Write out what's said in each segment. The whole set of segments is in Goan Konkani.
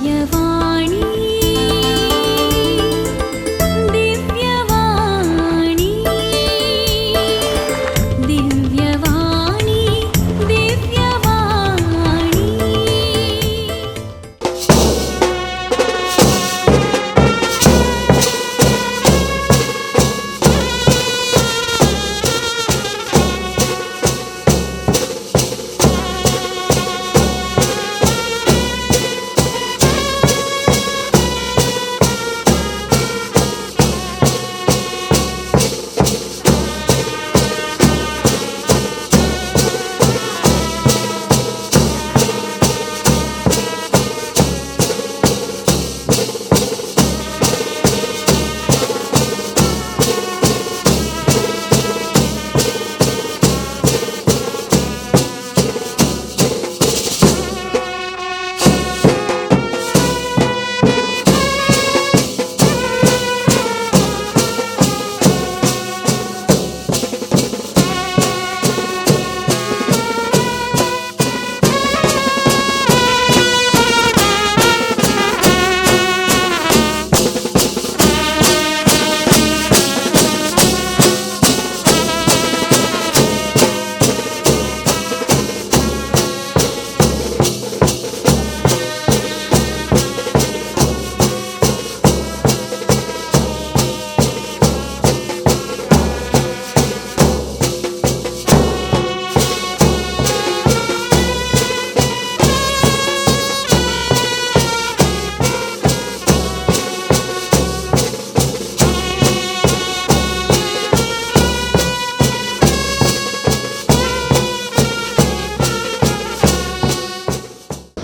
ದಿವ್ಯವಾಣಿ ದಿವ್ಯವಾಣಿ ದಿವ್ಯವಾಣಿ ದಿವ್ಯವಾಣಿ.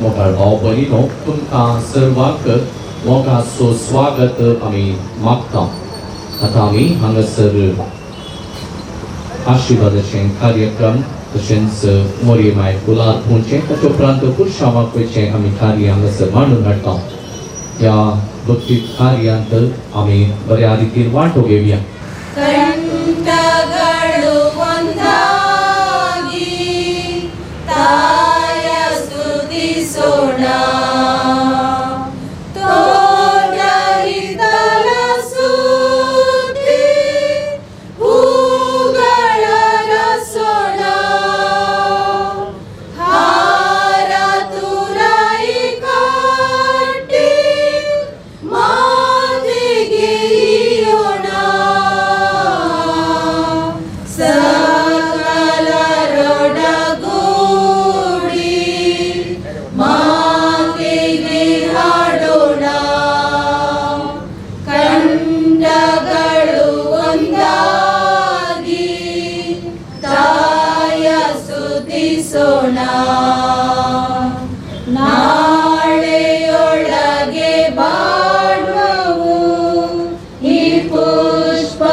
मोगाळ भाव भयणीनो, तुमकां सर्वांक मोगाचो स्वागत आमी मागता. आतां आमी हांगासर आशिर्वादाचें कार्यक्रम तशेंच मोरये माय फुलार पुंचें, ताचे उपरांत पुरशांवाक वयचें आमी कार्य हांगासर मांडून हाडटा. ह्या भक्ती कार्यांत आमी बऱ्या रितीन वांटो घेवया. ಕಂಠಗಳು ಒಂದಾಗಿ ತಾಯ ಸ್ತುತಿಸೋಣ, ತೋಟ ಹಿತ್ತಲ ಸುತ್ತಿ ಹೂಗಳ ರಸೋಣ, ಹಾರ ತುರಾಯಿ ಕಟ್ಟಿ ಮಾತೆಗೆ ಈಯೋಣ, ಸಕಲರೊಡಗೂಡಿ ಮಾತೆಗೆ ಹಾಡೋಣ. ಕಂಠಗಳು ಒಂದಾಗಿ ತಾಯ ಸ್ತುತಿಸೋಣ. ನಾಳೆಯೊಳಗೆ ಬಾಡುವವು ಈ ಪುಷ್ಪದಳಗಳು,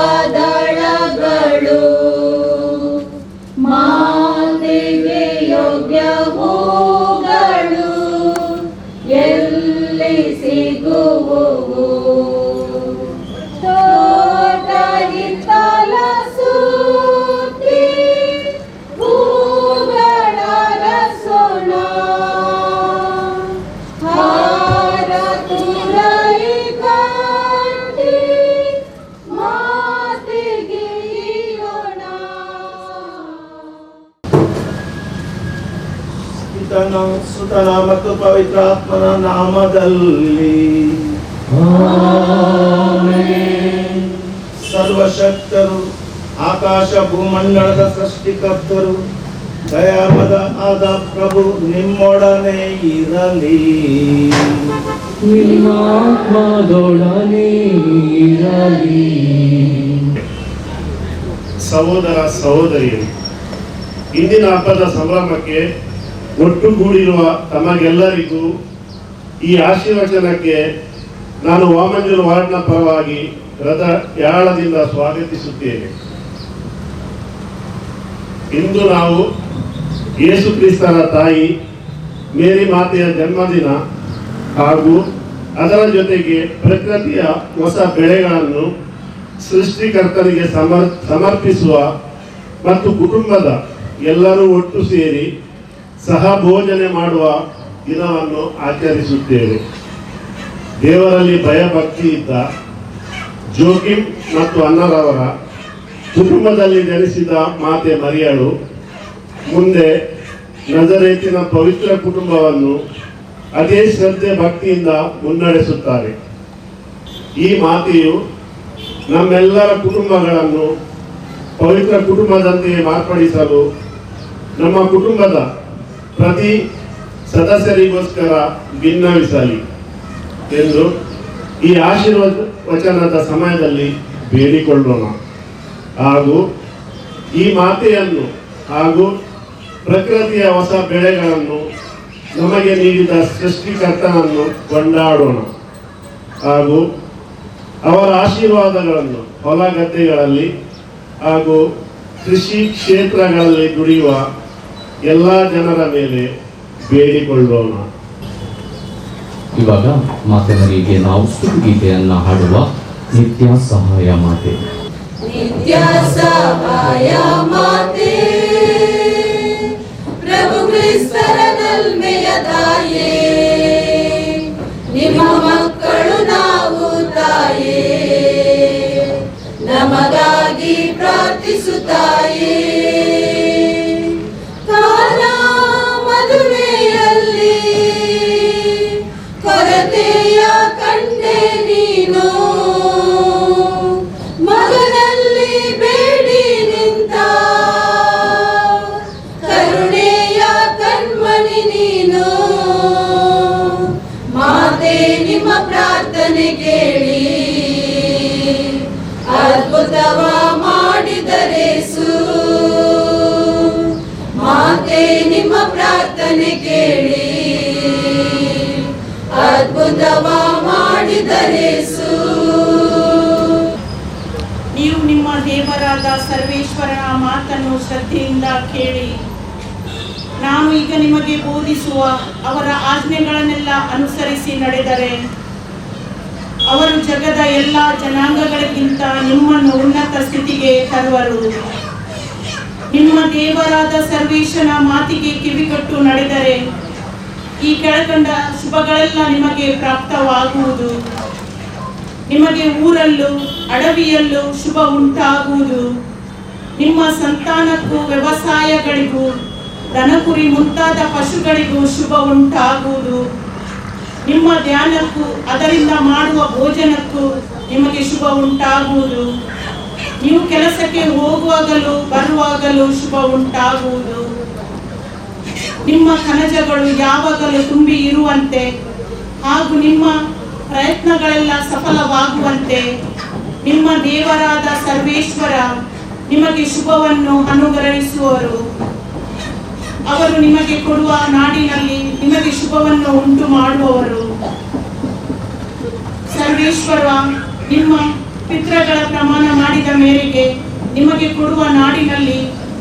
ಮಾತೆಗೆ ಯೋಗ್ಯ ಹೂಗಳು ಎಲ್ಲಿ ಸಿಗುವುವು? ತೋಟ ಹಿತ್ತಲ ಸುತ್ತಿ ಹೂಗಳ ರಸೋಣ, ಹಾರ ತುರಾಯಿ ಕಟ್ಟಿ ಮಾತೆಗೆ ಈಯೋಣ. ಪಿತನ, ಸುತನ ಮತ್ತು ಪವಿತ್ರಾತ್ಮನ ನಾಮದಲ್ಲಿ. ಸರ್ವಶಕ್ತರು, ಆಕಾಶ ಭೂಮಂಡಲದ ಸೃಷ್ಟಿಕರ್ತರು, ದಯಾಮದ ಆದ ಪ್ರಭು ನಿಮ್ಮೊಡನೆ ಇರಲಿ. ನಿಮ್ಮಾತ್ಮದೊಡನೆ ಇರಲಿ. ಸಹೋದರ ಸಹೋದರಿಯರು, ಇಂದಿನ ಹಬ್ಬದ ಸಂಭ್ರಮಕ್ಕೆ ಒಟ್ಟುಗೂಡಿರುವ ತಮಗೆಲ್ಲರಿಗೂ ಈ ಆಶೀರ್ವಚನಕ್ಕೆ ನಾನು ವಾಮಂಜೂರು ವಾರ್ಡ್ನ ಪರವಾಗಿ ಹೃದಯಾಳದಿಂದ ಸ್ವಾಗತಿಸುತ್ತೇನೆ. ಇಂದು ನಾವು ಯೇಸು ಕ್ರಿಸ್ತನ ತಾಯಿ ಮೇರಿ ಮಾತೆಯ ಜನ್ಮದಿನ ಹಾಗೂ ಅದರ ಜೊತೆಗೆ ಪ್ರಕೃತಿಯ ಹೊಸ ಬೆಳೆಗಳನ್ನು ಸೃಷ್ಟಿಕರ್ತನಿಗೆ ಸಮರ್ಪಿಸುವ ಮತ್ತು ಕುಟುಂಬದ ಎಲ್ಲರೂ ಒಟ್ಟು ಸೇರಿ ಸಹ ಭೋಜನೆ ಮಾಡುವ ದಿನವನ್ನು ಆಚರಿಸುತ್ತೇವೆ. ದೇವರಲ್ಲಿ ಭಯಭಕ್ತಿ ಇದ್ದ ಜೋಕಿಮ್ ಮತ್ತು ಅನ್ನರವರ ಕುಟುಂಬದಲ್ಲಿ ಜನಿಸಿದ ಮಾತೆ ಮರಿಯಳು ಮುಂದೆ ನಜರೇತಿನ ಪವಿತ್ರ ಕುಟುಂಬವನ್ನು ಅದೇ ಶ್ರದ್ಧೆ ಭಕ್ತಿಯಿಂದ ಮುನ್ನಡೆಸುತ್ತಾರೆ. ಈ ಮಾತೆಯು ನಮ್ಮೆಲ್ಲರ ಕುಟುಂಬಗಳನ್ನು ಪವಿತ್ರ ಕುಟುಂಬದಂತೆಯೇ ಮಾರ್ಪಡಿಸಲು ನಮ್ಮ ಕುಟುಂಬದ ಪ್ರತಿ ಸದಸ್ಯರಿಗೋಸ್ಕರ ಭಿನ್ನವಿಸಲಿ ಎಂದು ಈ ಆಶೀರ್ವಾದ ವಚನದ ಸಮಯದಲ್ಲಿ ಬೇಡಿಕೊಳ್ಳೋಣ. ಹಾಗೂ ಈ ಮಾತೆಯನ್ನು ಹಾಗೂ ಪ್ರಕೃತಿಯ ಹೊಸ ಬೆಳೆಗಳನ್ನು ನಮಗೆ ನೀಡಿದ ಸೃಷ್ಟಿಕರ್ತನನ್ನು ಕೊಂಡಾಡೋಣ. ಹಾಗೂ ಅವರ ಆಶೀರ್ವಾದಗಳನ್ನು ಹೊಲ ಗದ್ದೆಗಳಲ್ಲಿ ಹಾಗೂ ಕೃಷಿ ಕ್ಷೇತ್ರಗಳಲ್ಲಿ ದುಡಿಯುವ ಎಲ್ಲ ಜನರ ಮೇಲೆ ಬೇಡಿಕೊಳ್ಳೋಣ. ಇವಾಗ ಮಾತೆ ಮರಿಗೆ ನಾವು ಸ್ತುತಿಗೀತೆಯನ್ನ ಹಾಡುವ. ನಿತ್ಯ ಸಹಾಯ ಮಾತೆ. ನಿತ್ಯ ಸಹಾಯ ಮಾತೆ, ಪ್ರಭು ಕ್ರಿಸ್ತರ ನಲ್ಮೆಯ ತಾಯೇ, ನಿಮ್ಮ ಮಕ್ಕಳು ನಾವು ತಾಯೇ, ನಮಗಾಗಿ ಪ್ರಾರ್ಥಿಸುತ್ತಾಯೇ. ಕಾನಾ ಮದುವೆಯಲ್ಲಿ ಕೊರತೆಯ ಕಂಡೆ ನೀನು, ಮಗನಲ್ಲಿ ಬೇಡಿ ನಿಂತ ಕರುಣೆಯ ಕಣ್ಮಣಿ ನೀನು. ಮಾತೆ, ನಿಮ್ಮ ಪ್ರಾರ್ಥನೆ ಕೇಳಿ ಅದ್ಭುತವ ಮಾಡಿದರೇಸು. ಮಾತೆ, ನಿಮ್ಮ ಪ್ರಾರ್ಥನೆ ಕೇಳಿ ಅದ್ಭುತವ ಮಾಡಿದರೇಸು. ನೀವು ನಿಮ್ಮ ದೇವರಾದ ಸರ್ವೇಶ್ವರನ ಮಾತನ್ನು ಶ್ರದ್ಧೆಯಿಂದ ಕೇಳಿ, ನಾನು ಈಗ ನಿಮಗೆ ಬೋಧಿಸುವ ಅವರ ಆಜ್ಞೆಗಳನ್ನೆಲ್ಲ ಅನುಸರಿಸಿ ನಡೆದರೆ, ಅವರು ಜಗದ ಎಲ್ಲ ಜನಾಂಗಗಳಿಗಿಂತ ನಿಮ್ಮನ್ನು ಉನ್ನತ ಸ್ಥಿತಿಗೆ ತರುವರು. ನಿಮ್ಮ ದೇವರಾದ ಸರ್ವೇಶನ ಮಾತಿಗೆ ಕಿವಿಗೊಟ್ಟು ನಡೆದರೆ, ಈ ಕೆಳಕಂಡ ಶುಭಗಳೆಲ್ಲ ನಿಮಗೆ ಪ್ರಾಪ್ತವಾಗುವುದು. ನಿಮಗೆ ಊರಲ್ಲೂ ಅಡವಿಯಲ್ಲೂ ಶುಭ ಉಂಟಾಗುವುದು. ನಿಮ್ಮ ಸಂತಾನಕ್ಕೂ ವ್ಯವಸಾಯಗಳಿಗೂ ದನಕುರಿ ಮುಂತಾದ ಪಶುಗಳಿಗೂ ಶುಭ ಉಂಟಾಗುವುದು. ನಿಮ್ಮ ಧಾನ್ಯಕ್ಕೂ ಅದರಿಂದ ಮಾಡುವ ಭೋಜನಕ್ಕೂ ನಿಮಗೆ ಶುಭ ಉಂಟಾಗುವುದು. ನೀವು ಕೆಲಸಕ್ಕೆ ಹೋಗುವಾಗಲೂ ಬರುವಾಗಲೂ ಶುಭ ಉಂಟಾಗುವುದು. ನಿಮ್ಮ ಕಣಜಗಳು ಯಾವಾಗಲೂ ತುಂಬಿ ಇರುವಂತೆ ಹಾಗೂ ನಿಮ್ಮ ಪ್ರಯತ್ನಗಳೆಲ್ಲ ಸಫಲವಾಗುವಂತೆ ನಿಮ್ಮ ದೇವರಾದ ಸರ್ವೇಶ್ವರ ನಿಮಗೆ ಶುಭವನ್ನು ಅನುಗ್ರಹಿಸುವರು. ಅವರು ನಿಮಗೆ ಕೊಡುವ ನಾಡಿನಲ್ಲಿ ನಿಮಗೆ ಶುಭವನ್ನು ಉಂಟು ಮಾಡುವವರು. ಸರ್ವೇಶ್ವರ ನಿಮ್ಮ ಪಿತೃಗಳ ಪ್ರಮಾಣ ಮಾಡಿದ ಮೇರೆಗೆ ನಿಮಗೆ ಕೊಡುವ ನಾಡಿನಲ್ಲಿ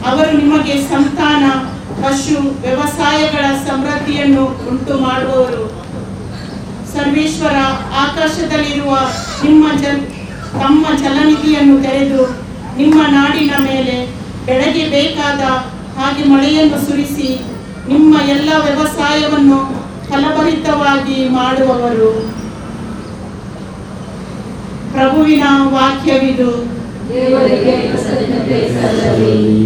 ಅವರು ನಿಮಗೆ ಸಂತಾನ, ಪಶು, ವ್ಯವಸಾಯಗಳ ಸಮೃದ್ಧಿಯನ್ನು ಉಂಟು ಮಾಡುವವರು. ಸರ್ವೇಶ್ವರ ಆಕಾಶದಲ್ಲಿರುವ ನಿಮ್ಮ ಜಲ್ ತಮ್ಮ ಜಲನಿಧಿಯನ್ನು ತೆರೆದು, ನಿಮ್ಮ ನಾಡಿನ ಮೇಲೆ ಬೆಳೆಗೆ ಬೇಕಾದ ಹಾಗೆ ಮಳೆಯನ್ನು ಸುರಿಸಿ, ನಿಮ್ಮ ಎಲ್ಲ ವ್ಯವಸಾಯವನ್ನು ಫಲಭರಿತವಾಗಿ ಮಾಡುವವರು. ಪ್ರಭುವಿನ ವಾಕ್ಯವಿದು. ದೇವರಿಗೆ ಕೃತಜ್ಞತೆ ಸಲ್ಲಲಿ.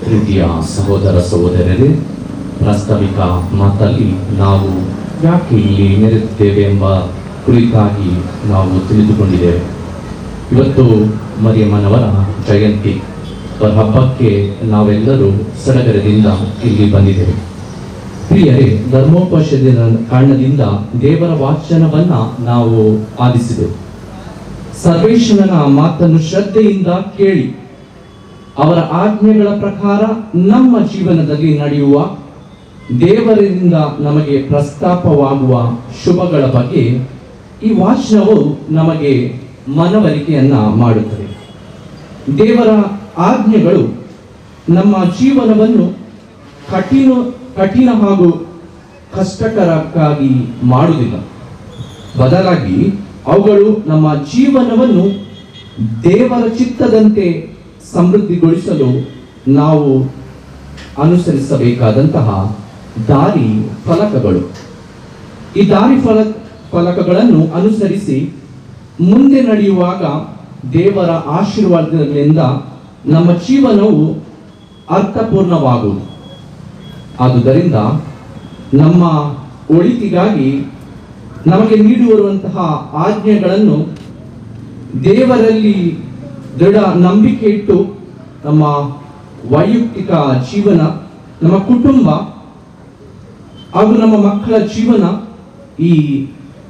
ಪ್ರೀತಿಯ ಸಹೋದರ ಸಹೋದರರೇ, ಪ್ರಾಸ್ತಾವಿಕ ಮಾತಲ್ಲಿ ನಾವು ಯಾಕೆ ಇಲ್ಲಿ ನೆರೆದಿದ್ದೇವೆ ಎಂಬ ಕುರಿತಾಗಿ ನಾವು ತಿಳಿದುಕೊಂಡಿದ್ದೇವೆ. ಇವತ್ತು ಮರಿಯಮ್ಮನವರ ಜಯಂತಿ. ಅವರ ಹಬ್ಬಕ್ಕೆ ನಾವೆಲ್ಲರೂ ಸಡಗರದಿಂದ ಇಲ್ಲಿ ಬಂದಿದ್ದೇವೆ. ಪ್ರಿಯರೇ, ಧರ್ಮೋಪದೇಶದ ಕಾರಣದಿಂದ ದೇವರ ವಾಚನವನ್ನ ನಾವು ಆಲಿಸಿದೆವು. ಸರ್ವೇಶ್ವರನ ಮಾತನ್ನು ಶ್ರದ್ಧೆಯಿಂದ ಕೇಳಿ, ಅವರ ಆಜ್ಞೆಗಳ ಪ್ರಕಾರ ನಮ್ಮ ಜೀವನದಲ್ಲಿ ನಡೆಯುವ ದೇವರಿಂದ ನಮಗೆ ಪ್ರಸ್ತಾಪವಾಗುವ ಶುಭಗಳ ಬಗ್ಗೆ ಈ ವಾಚನವು ನಮಗೆ ಮನವರಿಕೆಯನ್ನ ಮಾಡುತ್ತದೆ. ದೇವರ ಆಜ್ಞೆಗಳು ನಮ್ಮ ಜೀವನವನ್ನು ಕಠಿಣ ಕಠಿಣ ಹಾಗೂ ಕಷ್ಟಕರಕ್ಕಾಗಿ ಮಾಡುವುದಿಲ್ಲ. ಬದಲಾಗಿ ಅವುಗಳು ನಮ್ಮ ಜೀವನವನ್ನು ದೇವರ ಚಿತ್ತದಂತೆ ಸಮೃದ್ಧಿಗೊಳಿಸಲು ನಾವು ಅನುಸರಿಸಬೇಕಾದಂತಹ ದಾರಿ ಫಲಕಗಳು. ಈ ದಾರಿ ಫಲಕ ಫಲಕಗಳನ್ನು ಅನುಸರಿಸಿ ಮುಂದೆ ನಡೆಯುವಾಗ ದೇವರ ಆಶೀರ್ವಾದದಿಂದ ನಮ್ಮ ಜೀವನವು ಅರ್ಥಪೂರ್ಣವಾಗುವುದು. ಆದುದರಿಂದ ನಮ್ಮ ಒಳಿತಿಗಾಗಿ ನಮಗೆ ನೀಡಿರುವಂತಹ ಆಜ್ಞೆಗಳನ್ನು ದೇವರಲ್ಲಿ ದೃಢ ನಂಬಿಕೆ ಇಟ್ಟು ನಮ್ಮ ವೈಯಕ್ತಿಕ ಜೀವನ, ನಮ್ಮ ಕುಟುಂಬ ಹಾಗೂ ನಮ್ಮ ಮಕ್ಕಳ ಜೀವನ ಈ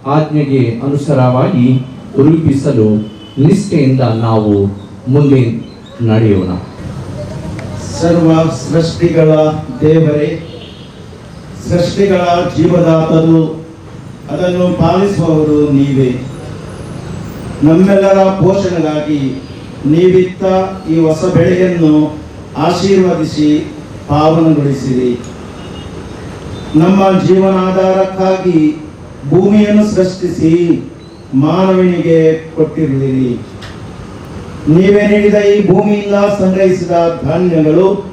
ಆಜ್ಞೆಗೆ ಅನುಸಾರವಾಗಿ ರೂಪಿಸಲು ನಿಷ್ಠೆಯಿಂದ ನಾವು ಮುಂದೆ ನಡೆಯೋಣ. ಸರ್ವ ಸೃಷ್ಟಿಗಳ ದೇವರೇ, ಸೃಷ್ಟಿಗಳ ಜೀವದಾತರು, ಅದನ್ನು ಪಾಲಿಸುವವರು ನೀವೇ. ನಮ್ಮೆಲ್ಲರ ಪೋಷಣೆಗಾಗಿ ನೀವಿತ್ತ ಈ ಹೊಸ ಬೆಳೆಯನ್ನು ಆಶೀರ್ವದಿಸಿ ಪಾವನಗೊಳಿಸಿರಿ. ನಮ್ಮ ಜೀವನಾಧಾರಕ್ಕಾಗಿ ಭೂಮಿಯನ್ನು ಸೃಷ್ಟಿಸಿ ಮಾನವನಿಗೆ ಕೊಟ್ಟಿರುವಿರಿ. ನೀವೇ ನೀಡಿದ ಈ ಭೂಮಿಯಿಂದ ಸಂಗ್ರಹಿಸಿದ ಧಾನ್ಯಗಳು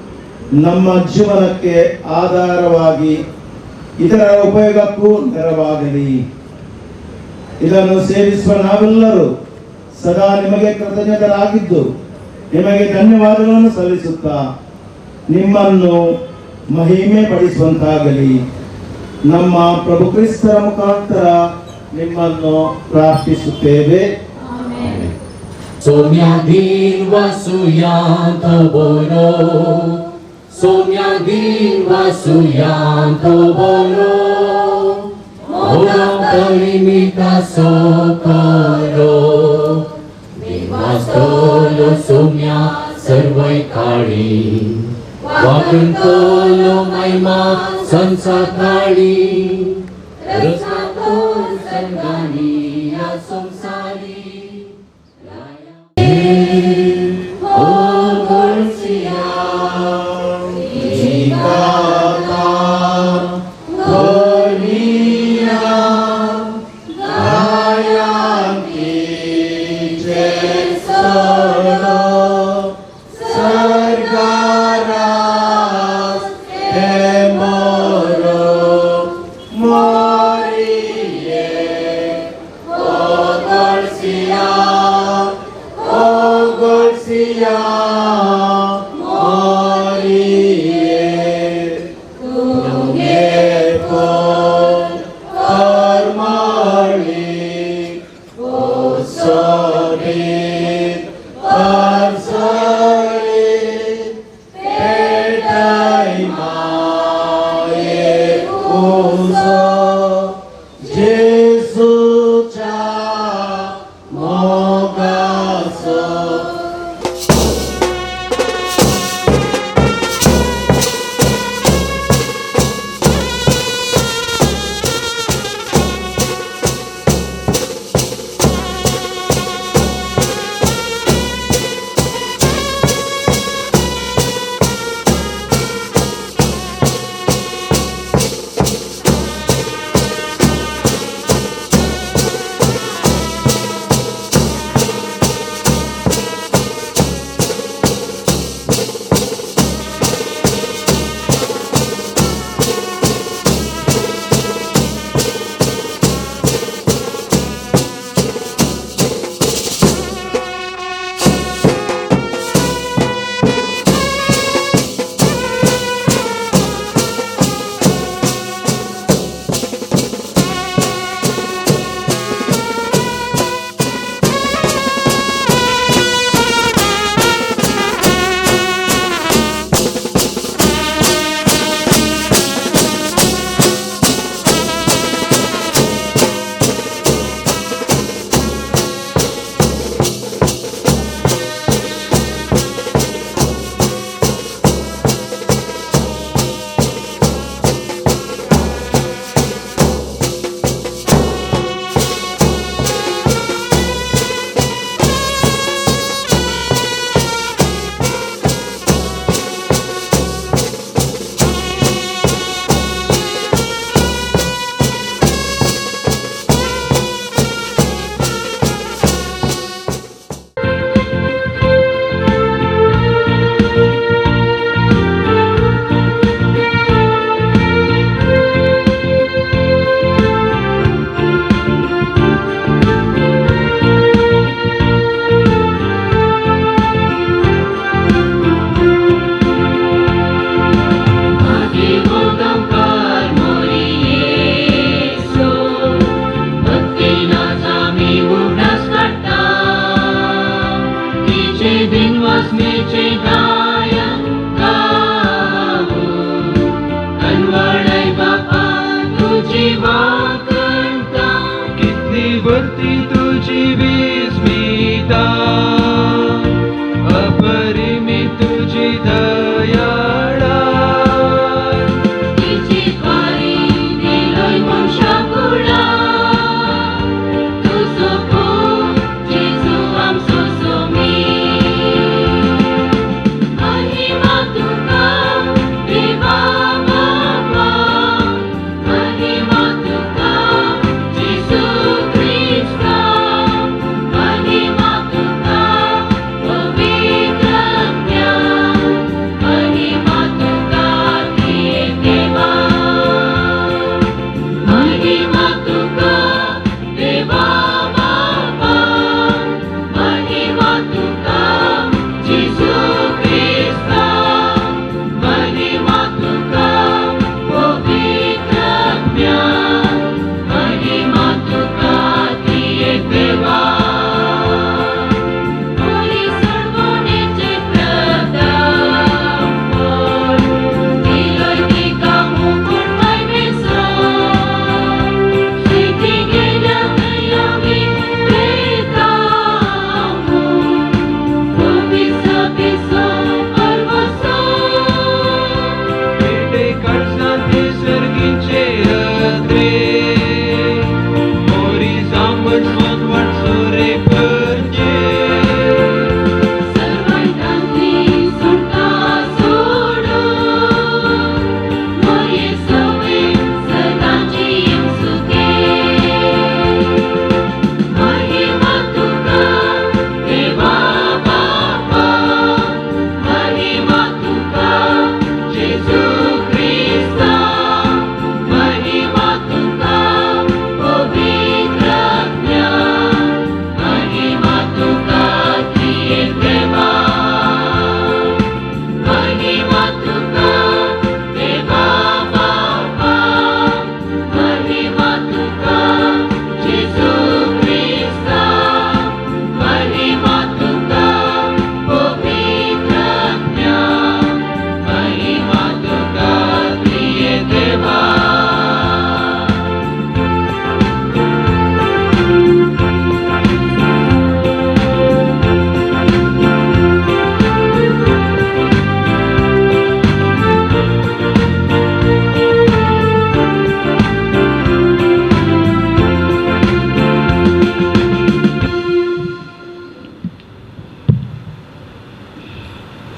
ನಮ್ಮ ಜೀವನಕ್ಕೆ ಆಧಾರವಾಗಿ ಇತರರ ಉಪಯೋಗಕ್ಕೂ ನೆರವಾಗಲಿ. ಇದನ್ನು ಸೇವಿಸುವ ನಾವೆಲ್ಲರೂ ಸದಾ ನಿಮಗೆ ಕೃತಜ್ಞತರಾಗಿದ್ದು, ನಿಮಗೆ ಧನ್ಯವಾದಗಳನ್ನು ಸಲ್ಲಿಸುತ್ತಾ ನಿಮ್ಮನ್ನು ಮಹಿಮೆ ಪಡಿಸುವಂತಾಗಲಿ. ನಮ್ಮ ಪ್ರಭು ಕ್ರಿಸ್ತರ ಮುಖಾಂತರ ನಿಮ್ಮನ್ನು ಪ್ರಾರ್ಥಿಸುತ್ತೇವೆ. सोम्यादीन वासुयांत बोलो, सोम्यादीन वासुयांत बोलो, मोगा परिमिता सोकरो, देवास्तोलो सोम्या सर्वै काळी, वाकंतोलो महिमा संसार काळी, रचनातो सर्गानी या संसारी. ओ गोळसिया. जेसूच्या मोगाचो.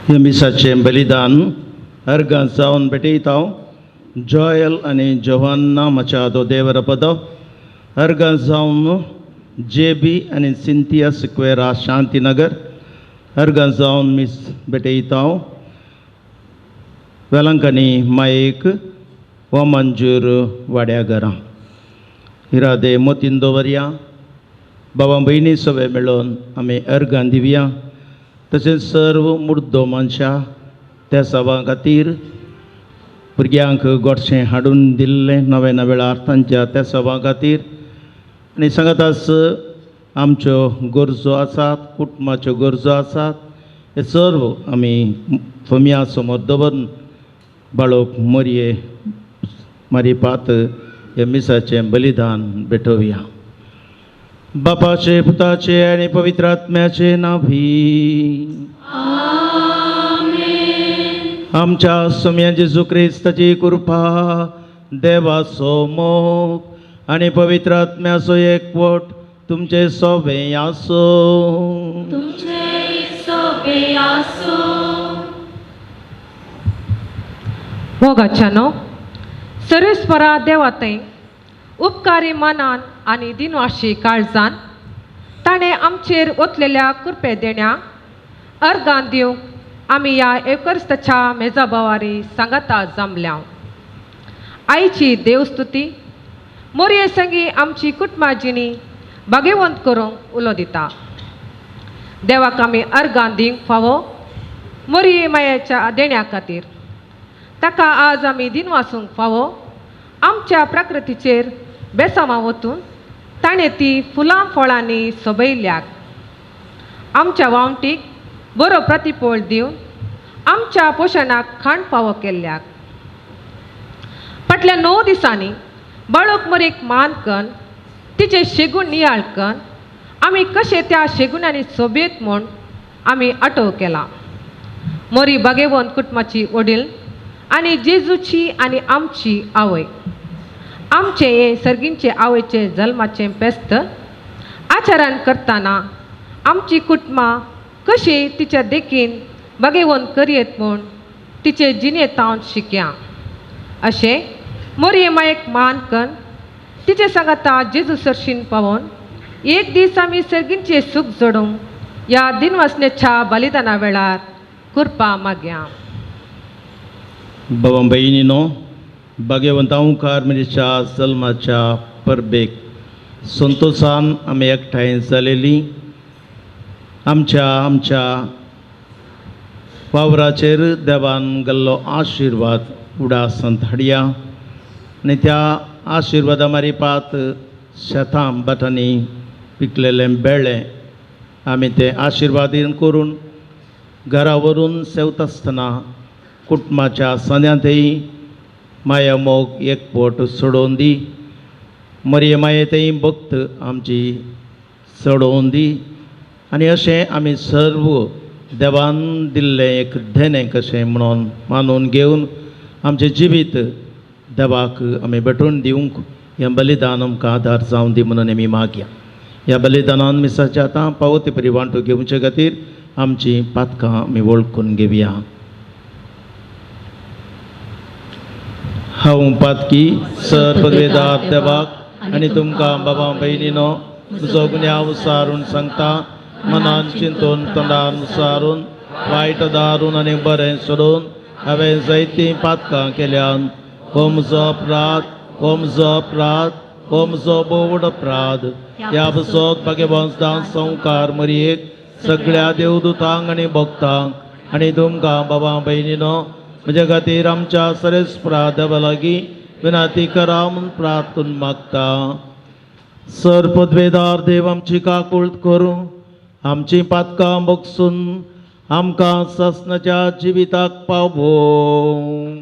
हे मिसाचें बलिदान अर्गां जावन भेटयता जॉयल आनी जोहन्ना मचादो देवरपद अर्गां जावन जेबी आनी सिंथिया सिक्वेरा शांतीनगर अर्गां जावन मीस भेटयता वेलंकनी मायेक व मंजूर वाड्या घरां इरादे मोतीन दवरया बाबा भयणी सगळे मेळोवन आमी अर्गां दिवया तशेंच सर्व मुर्दो मनशां त्या सभां खातीर भुरग्यांक गोडशें हाडून दिल्लें नव्या नव्या वेळार तांच्या त्या सभां खातीर आनी सांगताच आमच्यो गरजो आसात कुटुंबाच्यो गरजो आसात हे सर्व आमी फमिया समोर दवरून बाळोक मोरये मारिपात हे मिसाचें बलिदान भेटोवया. बापाचे पुताचे आनी पवित्र आत्म्याचे नांवी आमच्या सोम्या जेजू क्रिस्ताची कृपा देवाचो मोग आनी पवित्र आत्म्याचो एकवट तुमचे सोबें आसूं. तुमचे सोबे आसूं. मोगाच्यानो सर्वेस्परा देवातय उपकारी मनान आनी दिनवाशी काळजान ताणें आमचेर ओतलेल्या कृपे देण्याक अर्गां दिवंक आमी ह्या एकरिस्ताच्या मेजाबावारी सांगाता जमल्या. आईची देवस्तुती मोरये संगी आमची कुटुंबा जिणी भागेवंत करूंक उलो दिता. देवाक आमी अर्गां दिवंक फावो मोरये मायेच्या देण्या खातीर ताका आज आमी दिनवासूंक फावो. आमच्या प्रकृतीचेर बेसांवां वतून ताणें ती फुलां फळांनी सोबयल्याक आमच्या वावटीक बरो प्रतिपोळ दिवन आमच्या पोशणाक खाण फावो केल्ल्याक. फाटल्या 9 दिसांनी बाळक मरेक मान कन तिचें शेगूण नियाळ कन आमी कशें त्या शेगुणांनी सोबेत म्हूण आमी आटोव केला. मोरी बागेवंत कुटुंबाची वडील आनी जेजूची आनी आमची आवय आमचें हें सर्गींचे आवयचें जल्माचें पेस्त आचरण करतना आमची कुटुंबां कशी तिच्या देखीन बागेवंत करयेत म्हूण तिचे जिणेंत हांव शिकया. अशें मोरये मायेक मान कन तिचे सांगाता जेजू सरशीन पावोवन एक दीस आमी सर्गींचें सूख जोडूंक ह्या दिनवासनेच्या बलिदाना वेळार कृपा मागया. बाबा भयणीनो भाग्यवंत ओंकार मिरीच्या जल्माच्या परबेक संतोसान आमी एकठांय जालेली आमच्या आमच्या वावराचेर देवान गेल्लो आशिर्वाद उडासंत हाडया आनी त्या आशिर्वादा मारिपात शेतां भाटांनी पिकलेलें बेळें आमी तें आशिर्वादीन करून घरा व्हरून सेवता आसतना कुटुंबाच्या सन्यांतय माया मोग एकवट सोडोवन दी. मरये मायेतय भक्त आमची चडोवन दी आनी अशें आमी सर्व देवान दिल्लें एक देणें कशें म्हणून मानून घेवन आमचें जिवीत देवाक आमी भेटोवन दिवंक हें बलिदान आमकां आदार जावन दी म्हणून आमी मागया. ह्या बलिदानान मिसाच्या आतां पावो ते परी वांटो घेवचे खातीर आमचीं पातकां आमी वळखून घेवया. हांव पातकी सर पदवेदार देवाक आनी तुमकां बाबा भयणीनो म्हजो गुन्यांव सारून सांगता. मनान चिंतून तोंडान सारून वायट दारून आनी बरें सोडून हांवें जायतीं पातकां केल्यान. हो म्हजो अपराध, हो म्हजो अपराध, हो म्हजो बोवड अपराध. ह्या बसोत भाग्यवंत संवकार मरयेक सगळ्या देवदूतांक आनी भक्तांक आनी तुमकां बाबा भयणीनो म्हज्या खातीर आमच्या सरेस्परा देवा लागीं विनंती करा म्हूण प्रार्थून मागता. सर पदवेदार देव आमची काकूळत करूं आमची पातकां बगसून आमकां सासणाच्या जिविताक पावोवं.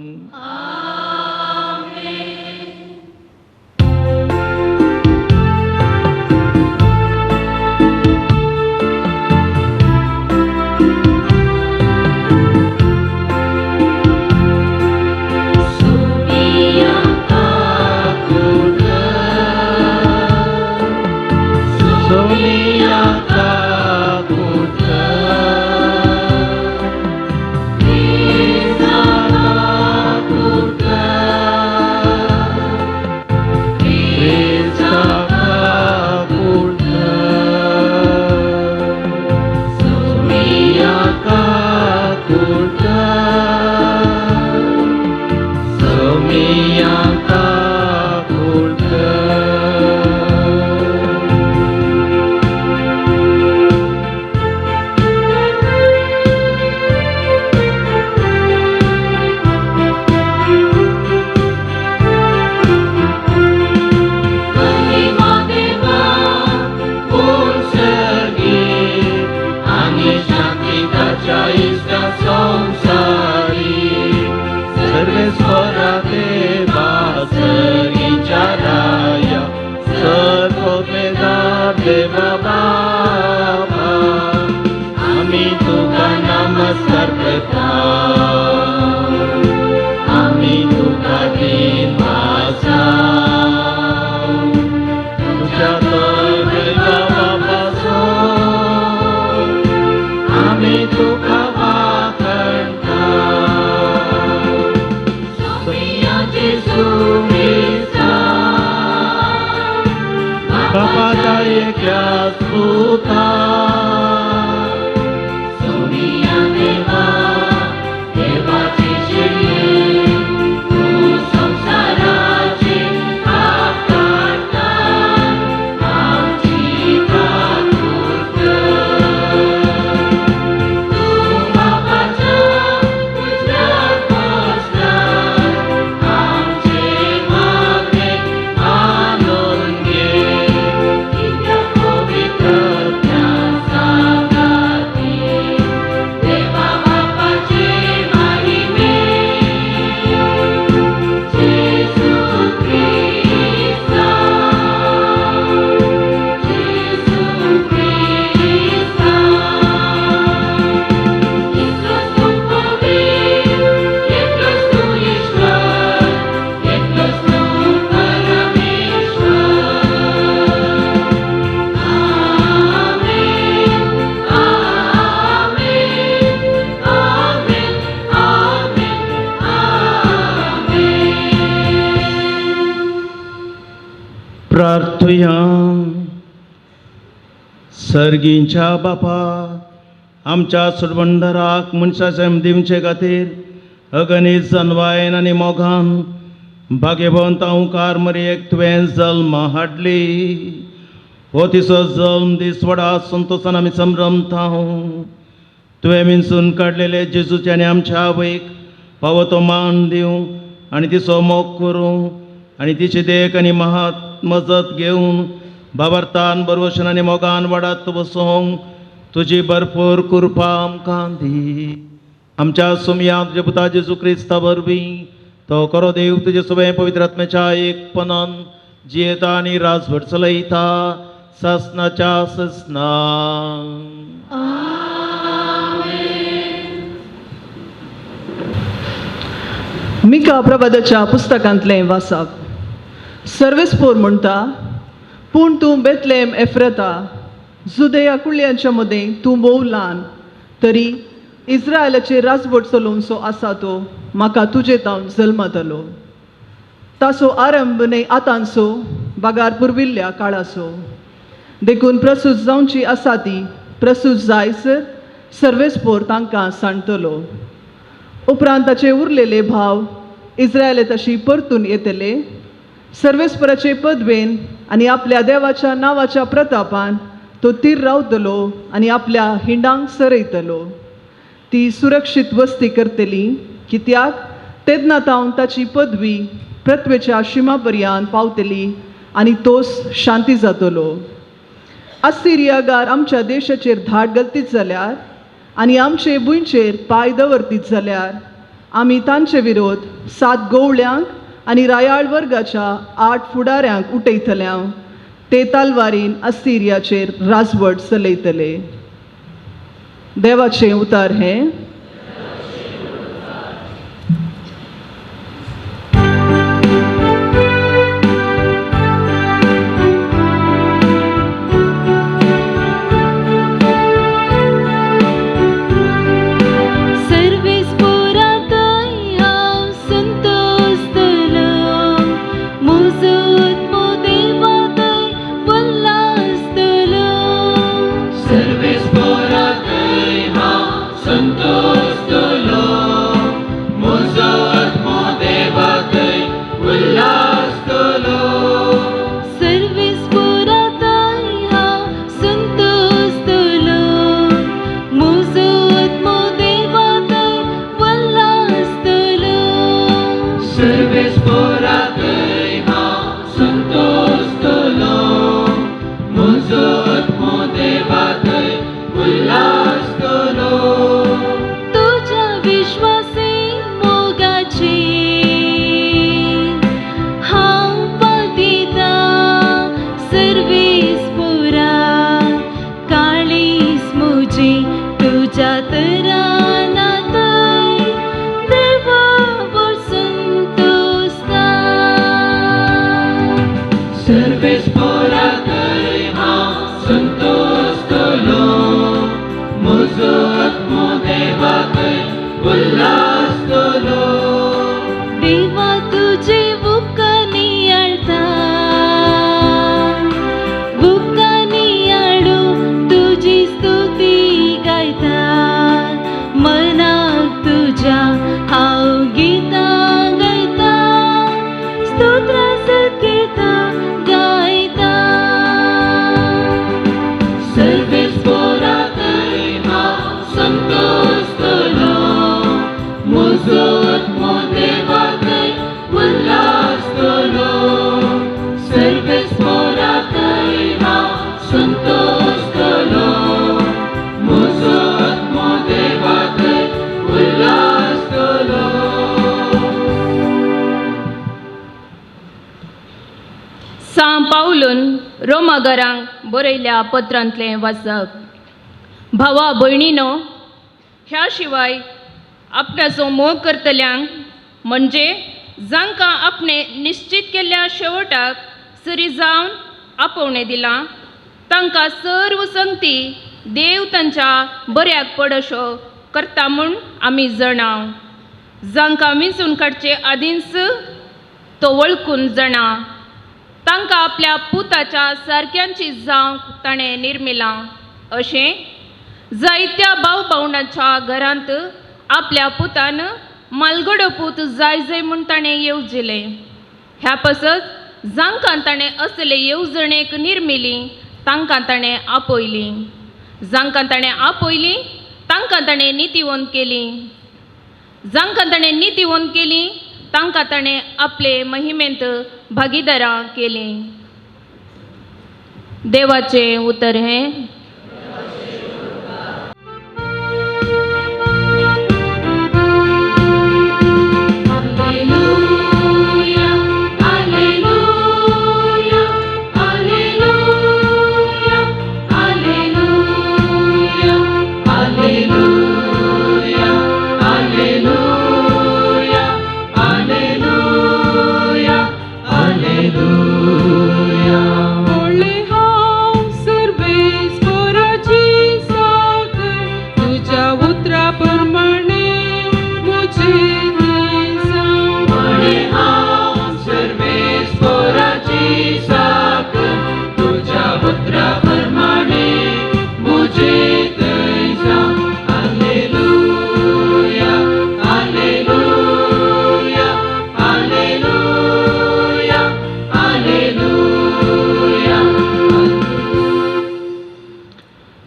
देवा बापा आमी तुका नमस्कार करता आमी तुका दिनवासा तुझ्या बापासो आमी तुका वाखणता सोमिया जेजू क्रिस्ता बापाच्या एकल्या सुता सोमिया देवा देवाची शेळये तूं संवसाराचे पाप काडटा आमची काकूट कर तूं बापाच्या उजव्याक बसला आमचे मागणे मानून घे कित्याक पवित्रत्या सांगाती देवा बापाचे महिमे जेजू क्रिस्ता जेजू क्रिस्ता एकलोच तूं पवित्र एकलोच तूं ईश्वर एकलोच तूं परमेश्वर आमेन आमेन आमेन आमेन आमेन. प्रार्थुया. सर्गींच्या बापा आमच्या सुरबंदराक मनशाच्या दिवचे खातीर अगणीत जनवायन आनी मोगान भाग्यवंत ओंकार मरयेक तुवें जल्म हाडली. हो तिचो जल्म दीस व्हडा संतोशान आमी संभ्रमता. तुवें विंचून काडलेले जेजूचे आनी आमच्या आवयक फावो तो मान दिवं आनी तिचो मोग करूं आनी तिची देख आनी महात मजत घेवन बाबरतान बरवशन आनी मोगान वाडात बसोवंक तुजी भरपूर कृपा आमकां दी. आमच्या सुमया तुज्या पुता जेजू क्रिस्ता वरवीं तो करो देव तुजे सुबें पवित्र आत्म्याच्या एकपणान जियेता आनी राजवट चलयता ससनाच्या ससना. मिका प्रबदाच्या पुस्तकांतलें वाचप. सर्वेस्पोर म्हणटा, पूण तूं बेतलेम एफ्रता जुदेया कुळयांच्या मदें तूं भोव ल्हान, तरी इस्रायलाचेर राजवट चलोवचो आसा तो म्हाका तुजे तावन जल्मतलो. ताचो आरंभ न्हय आतांचो बागार पुर्विल्ल्या काळाचो. देखून प्रसूत जावची आसा ती प्रसूत जायसर सर्वेस्पोर तांकां सांडतलो. उपरांत ताचे उरलेले भाव इस्रायले तशी परतून येतले. सर्वेस्पराचे पदवेन आनी आपल्या देवाच्या नांवाच्या प्रतापान तो तीर रावतलो आनी आपल्या हिंडांक सरयतलो. ती सुरक्षीत वस्ती करतली, कित्याक तेन्ना तावन ताची पदवी पृथ्वेच्या शिमा पर्यंत पावतली आनी तोच शांती जातलो. असिरियागार आमच्या देशाचेर धाड घालतीत जाल्यार आनी आमचे भुंयचेर पांय दवरतीत जाल्यार आमी तांचे विरोध 7 गोवळ्यांक आनी रायाळ वर्गाच्या 8 फुडाऱ्यांक उठयतल्या. ते तलवारीन असिरियाचेर राजवट चलयतले. देवाचें उतार हें. सर्वेस्पोरातय हांव संतोष. पौलून रोमागरांक बरयल्या पत्रांतलें वाचप. भावा भयणीनो, ह्या शिवाय आपणाचो मोग करतल्यांक म्हणजे जांकां आपणे निश्चित केल्ल्या शेवटाक सरी जावन आपोवणें दिलां तांकां सर्व संगती देव तांच्या बऱ्याक पड अशो करता म्हूण आमी जाणाव. जांकां विंचून काडचे आदींच तो वळखून जाणा, तांकां आपल्या पुताच्या सारक्यांची जावंक ताणें निर्मिलां. अशें जायत्या भाव भावणाच्या घरांत आपल्या पुतान मालगडो पूत जाय जाय म्हूण ताणें येवजिलें. ह्या पासत जांकां ताणें असले येवजणेक निर्मिली तांकां ताणें आपयली, जांकां ताणें आपयली तांकां ताणें नितीवंत केली, जांकां ताणें नितीवंत केली तांकां ताणें आपले महिमेंत भागीदारां केलीं. देवाचें उतर हें. Alleluia, Alleluia, Alleluia, Alleluia, Alleluia, Alleluia, Alleluia, Alleluia. व्हडलें हांव सर्वेस्पराची साकर, तुज्या उतरा प्रमाणे म्हजें जावं. म्हणे हांव सर्वेस्पराची साकर, तुज्या उतरा प्रमाणे म्हजें थंय जावं. आलेलुया, आलेलुया, आलेलुया, आलेलुया.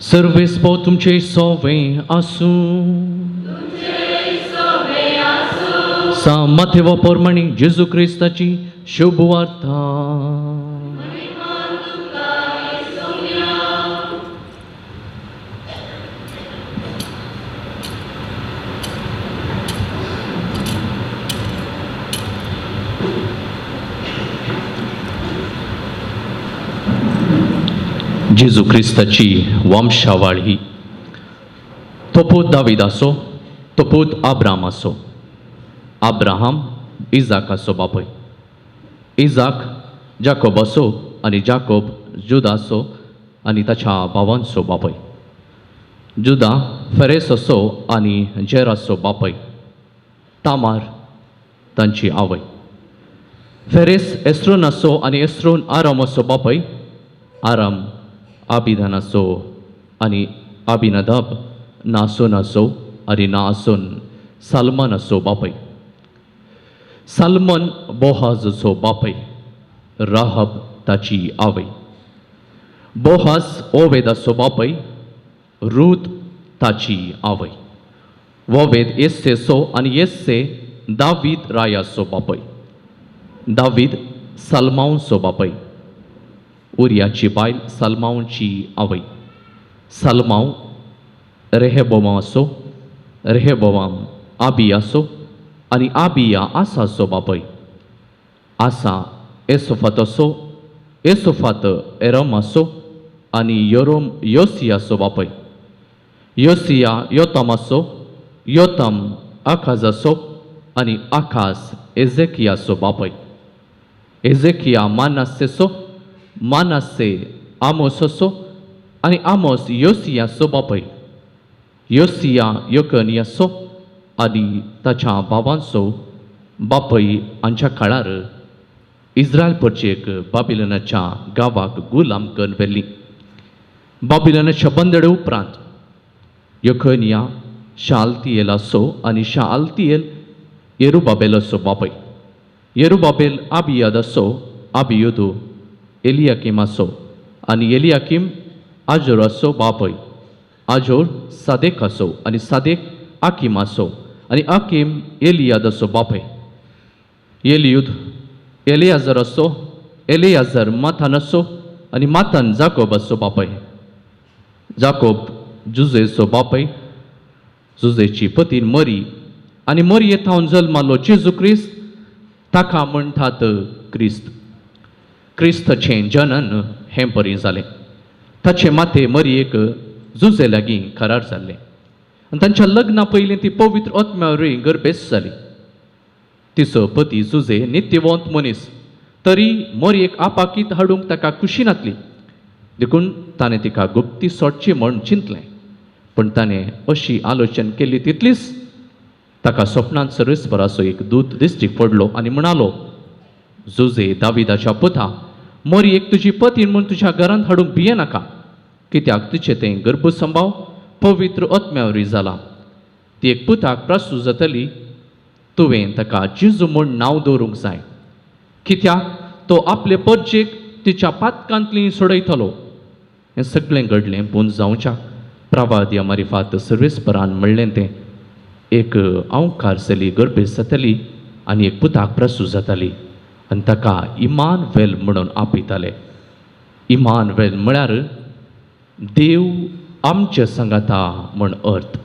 सर्वेस्पो तुमचे सोवे आसूं. माथेवा पोरमाणी जेजू क्रिस्ताची शुभ वार्ता. जेजू क्रिस्ताची वंशावळ ही. तो पूत दावीद आसो, तो पूत आब्राम आसो, आब्राहाम इजाकाचो बापूय, इजाक जाकोबाचो आनी जाकोब जुदाचो आनी ताच्या भावांचो बापूय, जुदा फेरेसाचो आनी जेराचो बापूय, तामार तांची आवय, फेरेस एस्रोनाचो आनी एस्रोन आरामाचो बापूय, आराम आबिदानाचो आनी आबिनादाब नासोनाचो आनी नासोन सालमानाचो बापूय, सालमन बोहाजाचो बापूय, राहब ताची आवय, बोहाज ओवेदाचो बापूय, रूत ताची आवय, ओवेद येस्सेचो आनी येस्से दावीद रायाचो बापूय, दावीद सालमांवचो बापूय, उरियाची बायल सालमांवची आवय, सालमांव रेहेबोमाचो, रेहेबोमाम आबियाचो आनी आबिया आसाचो बापूय, आसा एसोफाताचो, एसोफात एरमाचो आनी योरोम योसियाचो बापूय, योसिया योतामाचो, योताम आखाजाचो आनी आखाज एजेकियाचो बापूय, एजेकिया मानासेचो, मानासे आमोसाचो आनी आमोस योसियाचो बापूय, योसिया योकनियाचो आनी ताच्या भावांचो बापूय. हांच्या काळार इस्रायल परचेक बाबिलनाच्या गांवाक गुलाम करून व्हेल्ली. बाबिलनाच्या बंदडे उपरांत योकनिया शालतियेलाचो आनी शालतियेल येरुबाबेलाचो बापूय, येरुबाबेल आबियादाचो, आबियुदू एलियाकिमाचो आनी एलियाकीम आजोराचो बापूय, आजोर सादेकाचो आनी सादेक आकिमाचो आनी आकीम एलियादाचो बापूय, एलियुद एलियाजराचो, एलियाजर माथानाचो आनी माथान जाकोबाचो बापूय, जाकोब जुजेचो बापूय, जुजेची पतीन मरी आनी मरये थावन जल्मालो जेजू क्रिस्त, ताका म्हणटात क्रिस्त. क्रिस्ताचें जनन हें परी जालें. ताचे माते मरयेक जुजे लागीं करार जाल्लें आनी तांच्या लग्ना पयलीं ती पवित्र आत्म्या वरवीं गर्भेस्त जाली. तिचो पती जुजे नित्यवंत मनीस, तरी मरयेक आपाकीत हाडूंक ताका खुशी नासली, देखून ताणें तिका गुप्ती सोडची म्हूण चिंतलें. पूण ताणें अशी आलोचन केली तितलीच ताका स्वप्नांत सर्वेस्पराचो एक दूत दिश्टीक पडलो आनी म्हणालो, जुजे दाविदाच्या पुता, मरयेक तुजी पतीन म्हूण तुज्या घरांत हाडूंक भियेनाका, कित्याक तिचें तें गर्भसंभाव पवित्र आत्म्या वरवीं जाला. ती एक पुताक प्रसूत जातली, तुवें ताका जेजू म्हूण नांव दवरूंक जाय, कित्याक तो आपले परजेक तिच्या पातकांतली सोडयतलो. हें सगळें घडलें पूण जावच्या प्रवाद्या मारिफात सर्वेस्परान म्हणलें तें एक अंवकार चली गर्भेस्त जातली आनी एक पुताक प्रसूत जाताली आनी ताका इमानवेल म्हणून आपयताले. इमानवेल म्हळ्यार देव आमचे सांगाता म्हण अर्थ.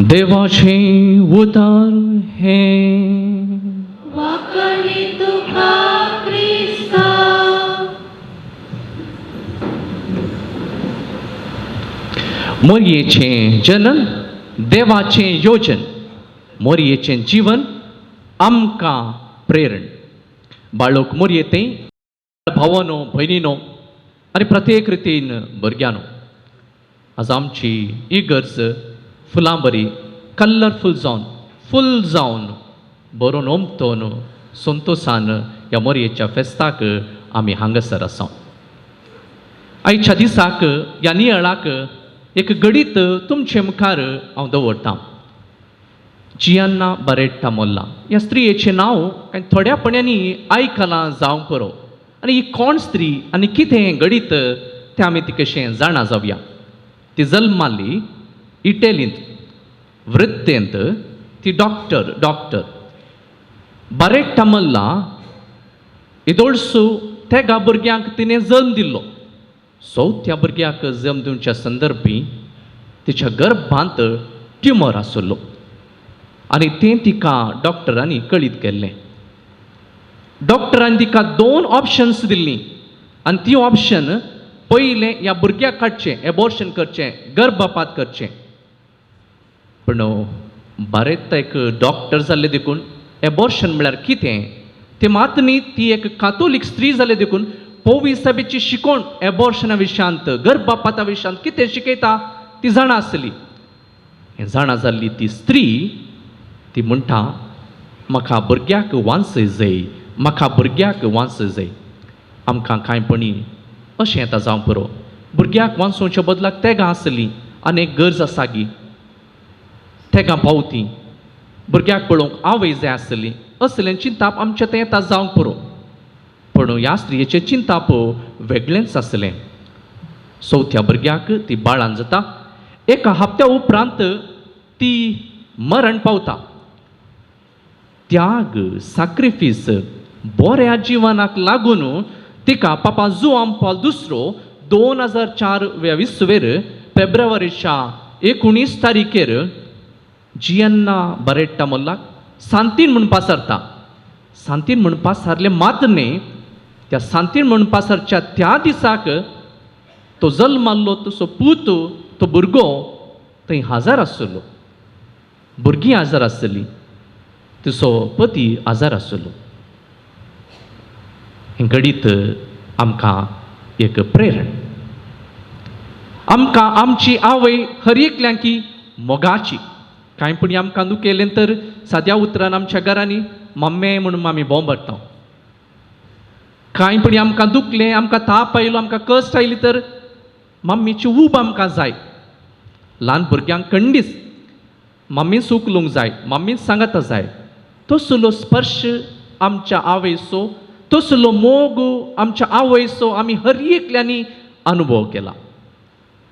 देवाचें उदार हें वाकणी तुका क्रिस्ता. मोरयेचें जनन देवाचें योजन, मोरयेचें जीवन आमकां प्रेरण. बाळक मोरये तें भावानो भयणीनो आनी प्रत्येक रितीन भुरग्यांनो, आज आमची इगर्ज फुलां बरी कलरफूल जावन फूल जावन बरोवन ओमतोन संतोसान ह्या मोरयेच्या फेस्ताक आमी हांगासर आसा. आयच्या दिसाक ह्या नियाळाक एक घडीत तुमचे मुखार हांव दवरतां. जियान्ना बरेट्टा मोल्ला ह्या स्त्रियेचें नांव कांय थोड्या पण्यांनी आयकलां जावंक पुरो, आनी ही कोण स्त्री आनी कितें घडीत तें आमी ती कशें जाणा जावया. ती जल्माल्ली इटलींत, वृत्तेंत ती डॉक्टर डॉक्टर बरेट्टा मोल्ला येदोळसो तेगा भुरग्यांक तिणें जल्म दिल्लो. चवथ्या भुरग्याक जल्म दिवच्या संदर्भी तिच्या गर्भांत ट्युमर आसलो आनी तें तिका डॉक्टरांनी कळीत केल्लें. डॉक्टरान तिका दोन ऑप्शन्स दिल्लीं आनी ती ऑप्शन पयलें ह्या भुरग्याक काडचें, एबॉर्शन करचें, गर्भपात करचें. पूण बरेंच एक डॉक्टर जाल्लें देखून एबॉर्शन म्हळ्यार कितें तें मात न्ही, ती एक कातोलीक स्त्री जालें देखून पोवी सभेची शिकोवण एबॉर्शना विशयांत, गर्भपाता विशयांत कितें शिकयता ती जाणा आसली. हें जाणा जाल्ली ती स्त्री ती म्हणटा, म्हाका भुरग्याक वांचय जाय, म्हाका भुरग्याक वांचय जाय. आमकां कांय पणी अशें येता जावंक पुरो, भुरग्याक वांचोवच्या बदलाक तेगां आसली आनी एक गरज आसा गी तेगां पावती भुरग्याक पळोवंक आवय जाय आसली, असलें चिंताप आमचें तें येता जावंक पुरो. पूण ह्या स्त्रियेचें चिंताप वेगळेंच आसलें. चवथ्या भुरग्याक ती बाळान जाता. एका हप्त्या उपरांत ती मरण पावता. त्याग, साक्रिफीस, बऱ्या जिवनाक लागून तिका पापा जुआम पावल दुसरो 2004 विसवेर फेब्रुवारीच्या 19 तारखेर जियन्ना बरेट्टा मोल्लाक सांतीन म्हूण पासारता. सांतीन म्हूण पासारलें मात न्ही, त्या सांतीन म्हूण पासारच्या त्या दिसाक तो जल्माल्लो तसो पूत, तो भुरगो थंय हाजार आसलो. भुरगीं आजार आसली, तिचो पती आजार आसलो. हें घडीत आमकां एक प्रेरण, आमकां आमची आवय हर एकल्यांकी मोगाची. कांय पूण आमकां दुखयलें तर साद्या उतरान आमच्या घरांनी मम्मे म्हणून आमी बोंब भरता. कांय पूण आमकां दुखलें, आमकां ताप आयलो, आमकां कश्ट आयली तर मम्मीची ऊब आमकां जाय. ल्हान भुरग्यांक खंडीच मम्मीच उखलूंक जाय, मम्मीच सांगाता जाय. तसलो स्पर्श आमच्या आवयचो, तसलो मोग आमच्या आवयचो आमी हर एकल्यांनी अनुभव केला.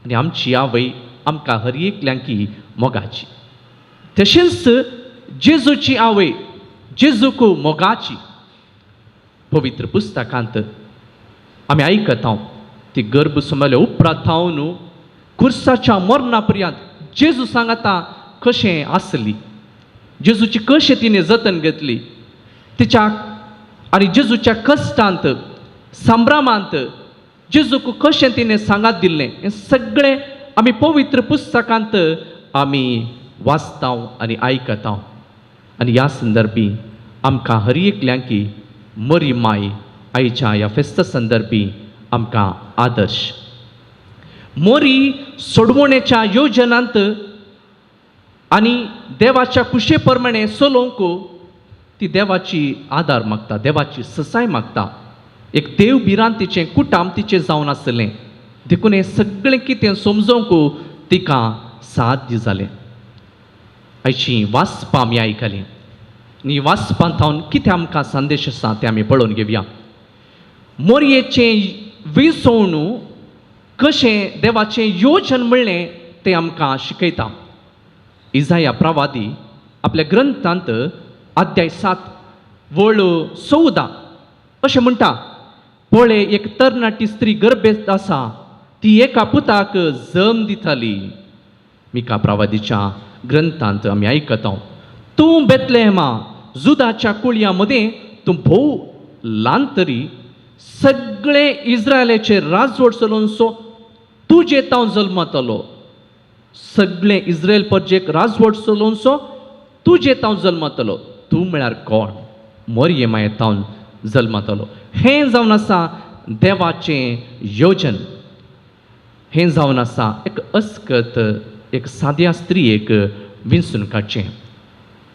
आनी आमची आवय आमकां हर एकल्यांकी मोगाची. तशेंच जेजूची आवय जेजूक मोगाची. पवित्र पुस्तकांत आमी आयकता ती गर्भ समजल्या उपरांत थावन खुर्साच्या मरणा पर्यंत जेजू सांगाता कशें आसली. जेजूची कशें तिणें जतन घेतली तिच्या आनी जेजूच्या कश्टांत संभ्रमांत जेजूक कशें तिणें सांगात दिल्लें हें सगळें आमी पवित्र पुस्तकांत आमी वाचता आनी आयकता. आनी ह्या संदर्भी आमकां हर एकल्यांकी मरी माय आयच्या ह्या फेस्ता संदर्भी आमकां आदर्श. मोरी सोडवणेच्या योजनांत आनी देवाच्या कुशे प्रमाणे चलोवंक ती देवाची आदार मागता, देवाची ससाय मागता. एक देव भिरांतीचें कुटाम तिचें जावन आसलें देखून हें सगळें कितें समजोवंक तिका साध्य जालें. आयची वाचपां आमी आयकलीं आनी वाचपां थावन कितें आमकां संदेश आसा तें आमी पळोवन घेवया. मोरयेचें विसवण कशें देवाचें योजन म्हणलें तें आमकां शिकयता. इजाया प्रवादी आपल्या ग्रंथांत अध्याय 7 वळ 14 अशें म्हणटा, पळय एक तरणाटी स्त्री गर्भेस्त आसा, ती एका पुताक जम दिताली. मिका प्रवादीच्या ग्रंथांत आमी आयकता, तूं बेतलेहमा जुदाच्या कुळया मदें तूं भोव ल्हान तरी सगळे इस्रायलाचे राजवट चलोवचो तुजे तांव जल्मतलो. सगळे इस्रायल परजेक राजवट चलोवचो तुजे तांव जल्मतलो. तूं म्हळ्यार कोण? मोरये माये तावन जल्मतलो. हें जावन आसा देवाचें योजन. हें जावन आसा एक अस्कत एक साद्या स्त्रियेक विंचून काडचें.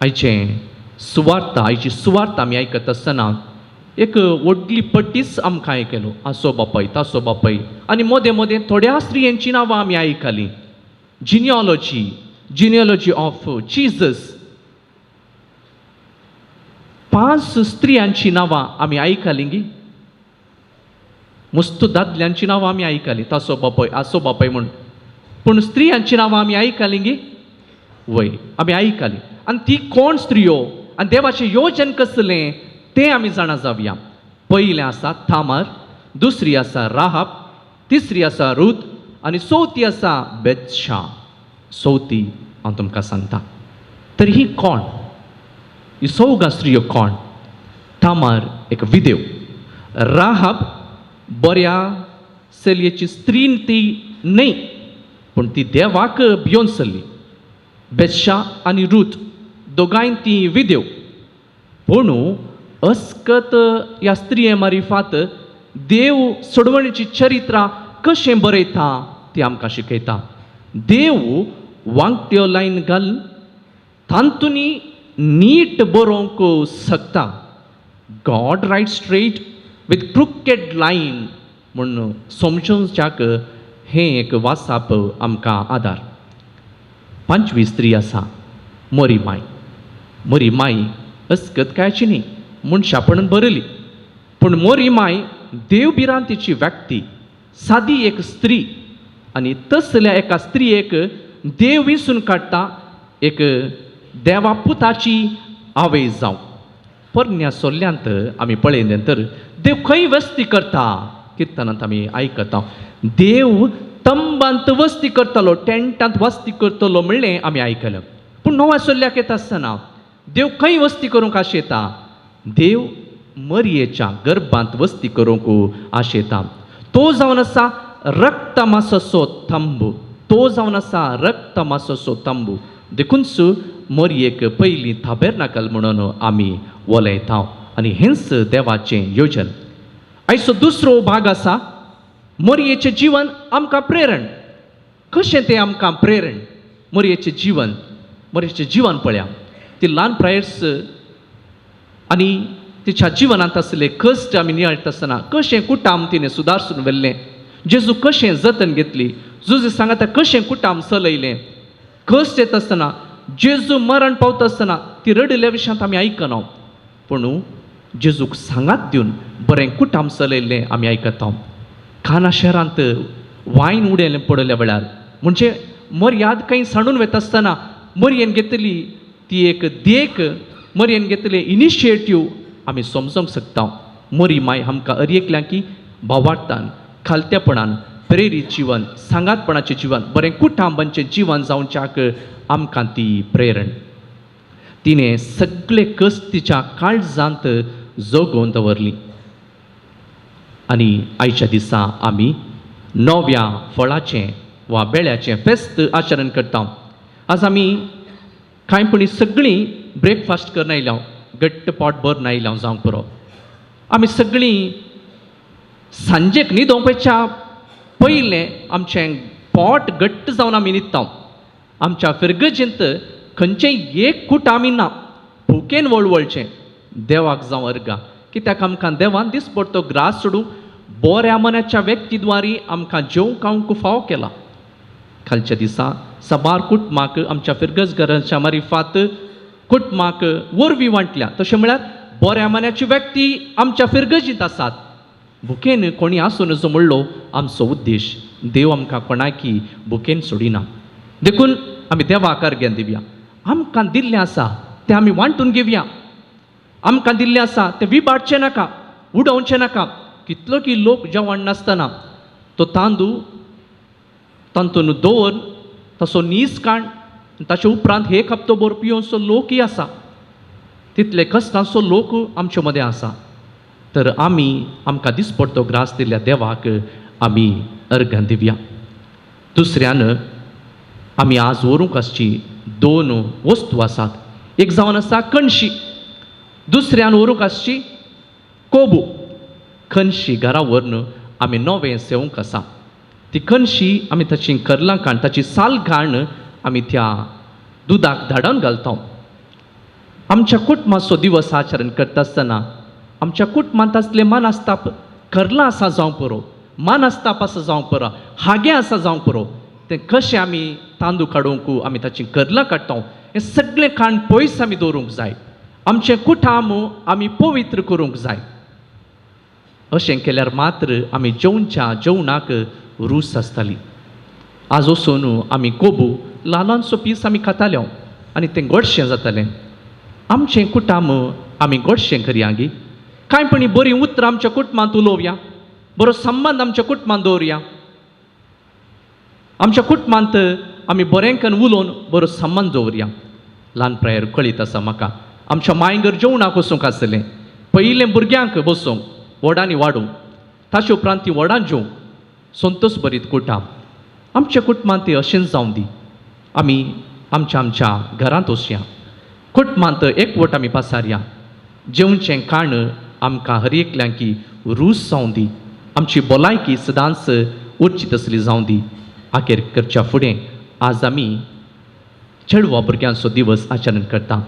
आयचें सुवार्ता, आयची सुवार्ता आमी आयकत आसतना एक व्हडली पट्टीच आमकां आयकलो, आसो बापाय तासो बापाय आनी मदें मदें थोड्या स्त्रियांचीं नांवां आमी आयकलीं. जिनियोलॉजी, जिनियोलॉजी ऑफ जिजस, 5 स्त्रियांचीं नांवां आमी आयकलीं गी. मुस्त दादल्यांचीं नांवां आमी आयकलीं, तासो बापाय आसो बापाय म्हूण, पूण स्त्रियांचीं नांवां आमी आयकलीं गी? वय आमी आयकलीं. आनी ती कोण स्त्रियो आनी देवाचें योजन कसलें तें आमी जाणा जावया. पयलें आसा थामर, दुसरी आसा राहाब, तिसरी आसा रूत आनी चवथी आसा बेतशा. चवथी हांव तुमकां सांगता. तर ही कोण? ही चवगां स्त्रियो कोण? थामर एक विदेव, राहाब बऱ्या चलयेची स्त्री ती न्हय पूण ती देवाक भियोन चल्ली. बेतशा आनी रूत दोगांय ती विदेव, पूण अस्कत ह्या स्त्रिये मारिफात देव सोडवणेची चरित्रां कशें बरयता ती आमकां शिकयता. देव वांकट्यो लायन घाल तातूंनी नीट बरोवंक शकता. God write straight with crooked line म्हूण समजोवच्याक हें एक वाचप आमकां आदार. 5वी स्त्री आसा मोरी माय. मोरी माय अस्कत कांयची न्ही, मनशापणान बरयली, पूण मोरी माय देव भिरांतीची व्यक्ती, सादी एक स्त्री आनी तसल्या एका स्त्रियेक देव विसून काडटा एक देवा पुताची आवय जावं. पोरण्या सोल्ल्यांत आमी पळयलें तर देव खंय वस्ती करता किर्तनांत आमी आयकता. देव तंबांत वस्ती करतलो, टेंटांत वस्ती करतलो म्हणलें आमी आयकलें. पूण नव्या सोल्ल्याक येता आसतना देव खंय वस्ती करूंक आशेता? देव मरयेच्या गर्भांत वस्ती करूंक आशेता. तो जावन आसा रक्तमासाचो तंबू, तो जावन आसा रक्तमासाचो तंबू. देखूनच मरयेक पयलीं थाबेरनाकल म्हणून आमी वलयता आनी हेंच देवाचें योजन. आयचो दुसरो भाग आसा मरयेचें जिवन आमकां प्रेरण. कशें तें आमकां प्रेरण? मरयेचें जिवन, मरयेचें जिवन पळया, ती ल्हान प्रायर्स आनी तिच्या जिवनांत आसले कश्ट आमी नियाळटा आसतना कशें कुटाम तिणें सुदारसून व्हेल्लें, जेजू कशें जतन घेतली, जुजे सांगाता कशें कुटाम चलयलें. कश्ट येता आसतना जेजू मरण पावता आसतना ती रडिल्ल्या विशयांत आमी आयकना, पूण जेजूक सांगात दिवन बरें कुटाम चलयल्लें आमी आयकता. काना शहरांत वायन उडयलें पडल्या वेळार म्हणजे मर्याद खंय सांडून वता आसतना मरयेन घेतली ती एक देख, मरयेन घेतली इनिशिएटीव आमी समजोंक शकता. मोरी माय आमकां हर एकल्यांकी भावार्थान, खालतेपणान प्रेरीत जीवन, सांगातपणाचें जीवन, बरें कुटांबांचें जीवन जावच्याक आमकां ती प्रेरण. तिणें सगळे कश्ट तिच्या काळजांत जगोवन दवरली. आनी आयच्या दिसा आमी नव्या फळाचें वा बेळ्याचें फेस्त आचरण करता. आज आमी कांय पणी सगळीं ब्रेकफास्ट करना आयल्या, घट्ट पोट भर आयल्या जावंक पुरो. आमी सगळीं सांजेक न्हिदोवपाच्या पयलें आमचें पोट घट्ट जावन आमी न्हिदता. आमच्या फिरगजेंत खंयचेंय एक कूट आमी ना, भुकेन वळवळचें देवाक जावं अर्गां, कित्याक आमकां देवान दिसपडतो ग्रास सोडूंक बऱ्या मनाच्या व्यक्तीद्वारी आमकां जेवंक खावंक फावो केला. कालच्या दिसा साबार कुटुंबाक आमच्या फिरगज घराच्या मारिफात कुटुंबाक वरवीं वांटल्या. तशें म्हळ्यार बऱ्या मनाची व्यक्ती आमच्या फिरगजींत आसात. भुकेन कोणी आसूं नजो म्हणलो आमचो उद्देश. देव आमकां कोणाकी भुकेन सोडिना, देखून आमी देवाक अर्घ्यान दिवया. आमकां दिल्लें आसा तें आमी वांटून घेवया. आमकां दिल्लें आसा तें विबाडचें नाका, उडोवचें नाका. कितलो की लोक जेवण नासतना तो तांदूळ तातूंत दवर, तसो नीस काण, ताचे उपरांत एक हप्तो भर पियोवचो लोकय आसा. तितले कश्टांचो लोक आमचे मदें आसा. तर आमी आमकां दिसपडतो ग्रास दिल्ल्या देवाक आमी अर्घां दिवया. दुसऱ्यान आमी आज व्हरूंक आसची दोन वस्तू आसात. एक जावन आसा कणशी, दुसऱ्यान व्हरूंक आसची कोबू. कणशी घरा व्हरून आमी नवें सेवंक आसा. ती कणशी आमी ताची करलां काण, ताची साल घाण आमी त्या दुदाक धाडून घालता. आमच्या कुटुंबाचो दिवस आचरण करता आसतना आमच्या कुटुंबांत आसले मनस्ताप करलां आसा जावंक पुरो, मनस्ताप आसा जावंक पुरो, हागें आसा जावंक पुरो, तें कशें आमी तांदूळ काडूंक आमी ताचीं करलां काडटा, हें सगळें खाण पयस आमी दवरूंक जाय. आमचें कुटाम आमी पवित्र करूंक जाय. अशें केल्यार मात्र आमी जेवच्या जेवणाक रूच आसताली. आज वचून आमी कोबू ल्हानसो पीस आमी खाताले आनी तें गोडशें जातालें. आमचें कुटाम आमी गोडशें करया गी. कांय पणी बरीं उतरां आमच्या कुटुंबांत उलोवया, बरो संबंद आमच्या कुटुंबांत दवरया. आमच्या कुटुंबांत आमी बरें करून उलोवन बरो संबंद दवरया. ल्हान प्रायेर कळीत आसा म्हाका, आमच्या मांयगर जेवणाक वचूंक आसलें. पयलें भुरग्यांक बसूंक, व्हडांनी वाडूंक, ताचे उपरांत ती व्हडां जेवंक, संतोष बरीत कुटाम. आमच्या कुटुंबांत ती अशेंच जावं दी. आमी आमच्या आमच्या घरांत वचया, कुटुंबांत एकवट आमी पासारया. जेवचें खाण आमकां हर एकल्यांकी रूच जावं दी. आमची भलायकी सदांच उरची तसली जावं दी. आखेर करच्या फुडें आज आमी चेडवा भुरग्यांचो दिवस आचरण करता.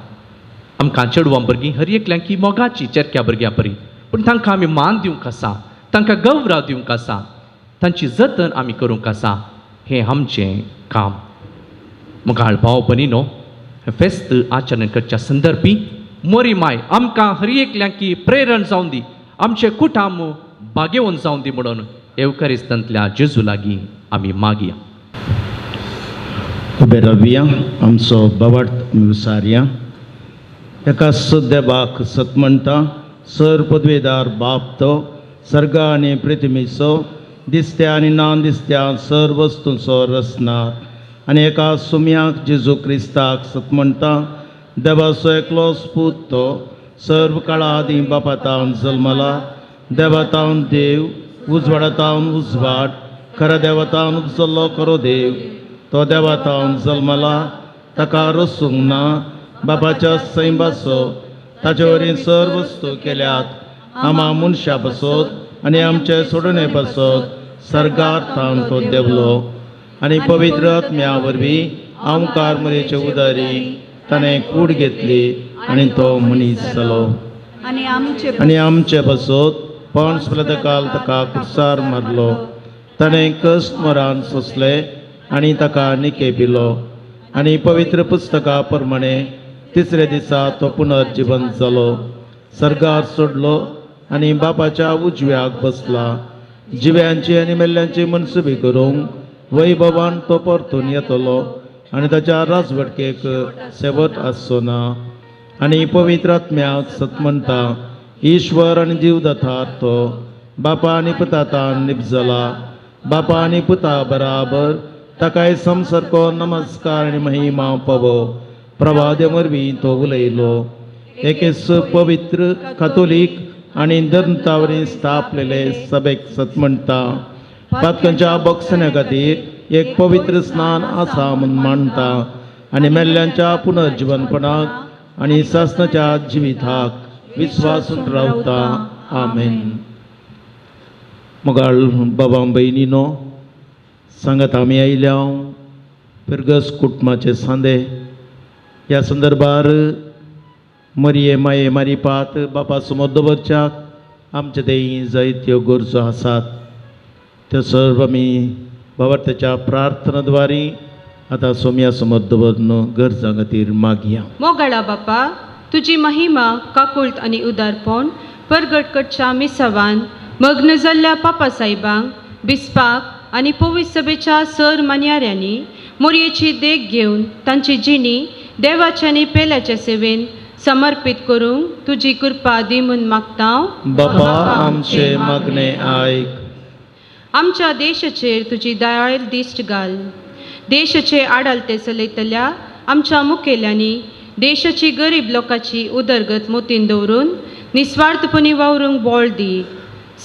आमकां चेडवां भुरगीं हर एकल्यांकी मोगाची चेरक्या भुरग्यां परी, पूण तांकां आमी मान दिवंक आसा, तांकां गौरव दिवंक आसा, तांची जतन आमी करूंक आसा. हें आमचें काम. मुखाळ भाव भयणीनो, फेस्त आचरण करच्या संदर्भी मोरी माय आमकां हर एकल्यांकी प्रेरण जावं दी, आमचें कुटाम भागेवन जावं दी म्हणून एवकारिस्तांतल्या जेजू लागीं आमी मागया. उबे रावया, आमचो बाबार्थ आमी विसारया. एका देवाक सत म्हणटा, सर पदवेदार बाप तो सर्गा आनी पृथ्वीचो दिसत्या आनी ना दिसत्या सर वस्तूंचो रचनार, आनी एका सुम्याक जेजू क्रिस्ताक सत म्हणटा, देवाचो एकलोच पूत तो सर्व काळा आदीं बापातावन जल्मला, देवातावन देव, उजवाडातावन उजवाड, खऱ्या देवातावन उपजल्लो खरो देव, तो देवातावन जल्मला, ताका रसूंक ना, बापाच्या सैंबाचो, ताचे वरवीं सर्व वस्तू केल्यात, आमा मनशा पासत आनी आमचे सोडणे पासत सर्गार थावन तो देवलो, आनी पवित्र आत्म्या वरवीं आमकार मरेचे उदारी ताणें कूड घेतली आनी तो मनीस जालो, आनी आमचे पासत पॉन्स काल ताका कुर्सार मारलो, ताणें कश्ट मरान सोंसले आनी ताका निके पिलो, आनी पवित्र पुस्तका प्रमाणे तिसऱ्या दिसा तो पुनर्जिवन जालो, सर्गार सोडलो आनी बापाच्या उजव्याक बसला, जिव्यांची आनी मेल्ल्यांची मनसुबी करूंक वैभवान तो परतून येतलो आनी ताच्या राजवटकेक शेवट आसचो ना. आनी पवित्र आत्म्याक सत म्हणटा, ईश्वर आनी जीवदातार तो बापा आनी पुतातान निपजला, बापा आनी पुता बराबर ताकाय संसर्को नमस्कार आनी महिमा पवो. प्रवाद्या वरवीं तो उलयलो. एकेच पवित्र कातोलीक आनी धर्मतावरी स्थापलेले सभेक सत म्हणटा. पातकांच्या बक्षण्या खातीर एक पवित्र स्नान आसा म्हूण मानता आनी मेल्ल्यांच्या पुनर्जिवनपणाक आनी सासणाच्या जिविताक विस्वासून रावता. आमेन. मोगाळ बाबा भयणीनो, सांगात आमी आयल्या फिरगस कुटुंबाचे सांदे. ह्या संदर्भार मरिये माये मारिपात बापा समोर दवरच्याक आमचे ते जायत्यो गरजो आसात. त्यो सर्व आमी बाबा प्रार्थनाद्वारी आतां सोमया समोर दवरून गरजां खातीर मागया. मोगाळा बापा, तुजी महिमा काकुळट आनी उदारपण परगट करच्या मिसावान मग्न जाल्ल्या पापा साहेबांक बिस्पाक आनी पवित्र सभेच्या सर मान्याऱ्यांनी मोरयेची देख घेवन तांची जिणी देवाच्या आनी पेल्याच्या सेवेन समर्पीत करूंक तुजी कृपा दी म्हूण मागता. बापा आमचे मागणे आयक. आमच्या देशाचेर तुजी दयाळ दिश्ट घाल. देशाचे आडालते चलयतल्या आमच्या मुखेल्यांनी देशाची गरीब लोकांची उदरगत मोतीन दवरून निस्वार्थपणी वावरूंक बळ दी.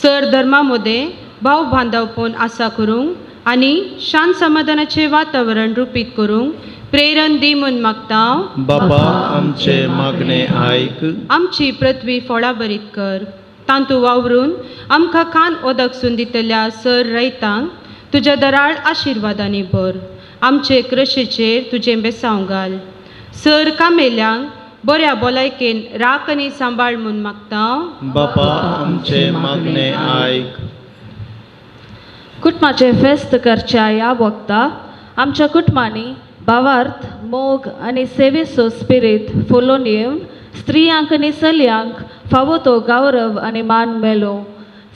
सर धर्मा मदें भाव बांदवपण आसा करूंक आनी शांत समाधानाचें वातावरण रुपीत करूंक प्रेरण दी म्हूण मागता. बापा आमचे मागणे आयक. आमची पृथ्वी फळाभरीत कर. तांतू वावरून आमकां खान ओदक सून दितल्या सर रयतांक तुज्या दराळ आशिर्वादांनी भर. आमचे कृशेचेर तुजें बेसांव घाल. सर कामेल्यांक बऱ्या भलायकेन राख आनी सांबाळ म्हूण मागता. बापा आमचे मागणे आयक. कुटुंबाचें फेस्त करच्या ह्या वखदा आमच्या कुटुंबांनी भावार्थ, मोग आनी सेवेचो स्पिरीत फुलोवन येवन स्त्रियांक आनी चलयांक फावो तो गौरव आनी मान मेलो.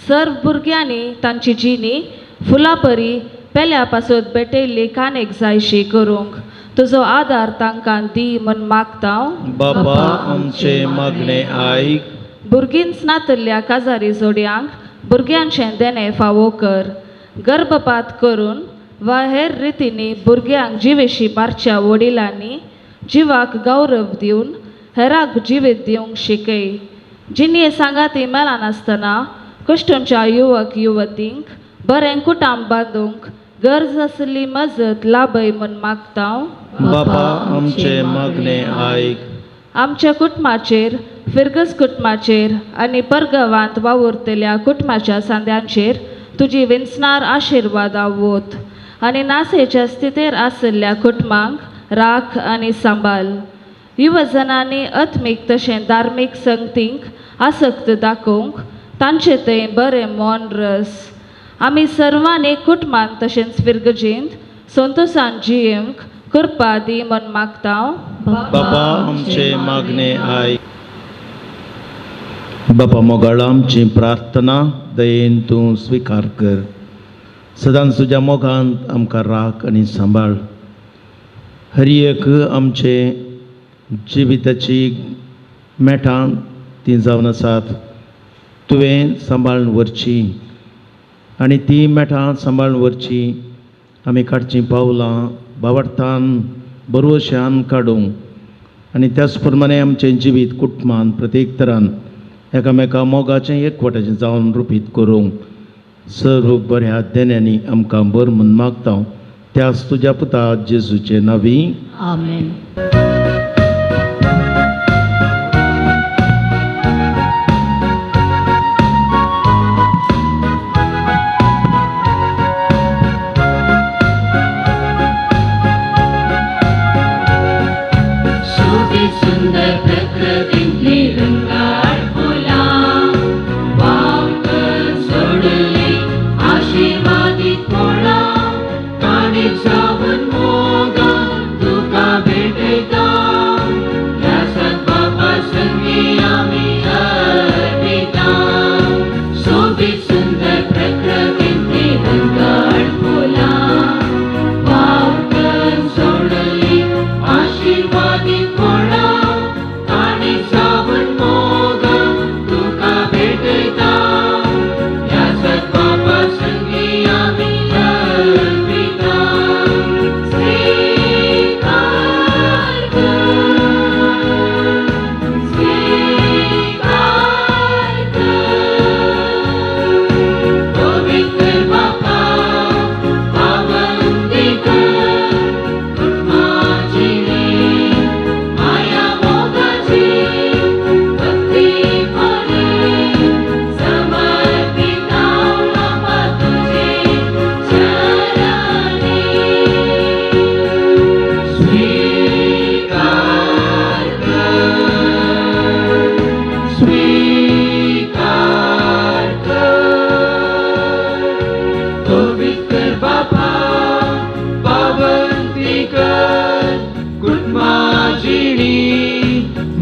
सर्व भुरग्यांनी तांची जिणी फुलां परी पेल्या पासत भेटयल्ली कानेक जायशी करूंक तुजो आदार तांकां दी म्हूण मागता. बाबा आमचे मागणे आयक. भुरगींच नातल्ल्या काजारी जोडयांक भुरग्यांचें देणें फावो कर. गर्भपात करून वा हेर रितींनी भुरग्यांक जिवेशी मारच्या वडिलांनी जिवाक गौरव दिवन हेराक जिवीत दिवंक शिकय. जिणये सांगाती मेळनासतना कश्टंच्या युवक युवतींक बरें कुटाम बांदूंक गरज आशिल्ली मजत लाभय म्हूण मागता. बाबा आमचे मागणे आयक. आमच्या कुटुंबाचेर, फिरगस कुटुंबाचेर आनी परगांवांत वावुरतल्या कुटुंबाच्या सांद्यांचेर तुजी विंचणार आशिर्वादां वोत आनी नासेच्या स्थितीर आशिल्ल्या कुटुंबांक राख आनी सांबाळ. युवजनांनी आत्मीक तशें धार्मीक संगतींक आसक्त दाखोवंक तांचे थंय बरें मन रस. आमी सर्वांनी कुटुंबांत तशेंच फिरगजेंत संतोशान जियेवंक कृपा दी म्हूण मागता. बाबा आमचे मागणे आयक. बापा मोगाळ आमची प्रार्थना दयेन तूं स्विकार कर. सदांच तुज्या मोगांत आमकां राख आनी सांबाळ. हर एक आमचे जिविताची मेठां तीं जावन आसात तुवें सांबाळून व्हरची आनी तीं मेठां सांबाळून व्हरची आमी काडचीं पावलां बावडतान बरोवशान काडूंक आनी त्याच प्रमाणे आमचें जिवीत कुटुंबान प्रत्येक तरान एकामेका मोगाचें एकवटाचें जावन रुपीत करूंक सर्व बऱ्या देण्यांनी आमकां बर म्हूण मागता. त्याच तुज्या पुता जेजूचे नांवी आमेन. सुंदर प्रकृतींतली रंगाळ फुलां वाट सोडली आशीर्वादीत फळां काणीक जावन मोगान तुका भेटयता.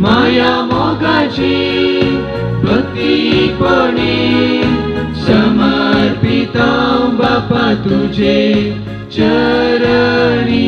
माया मोगाची भक्तीपणी समर्पिता बापा तुझे चरणी.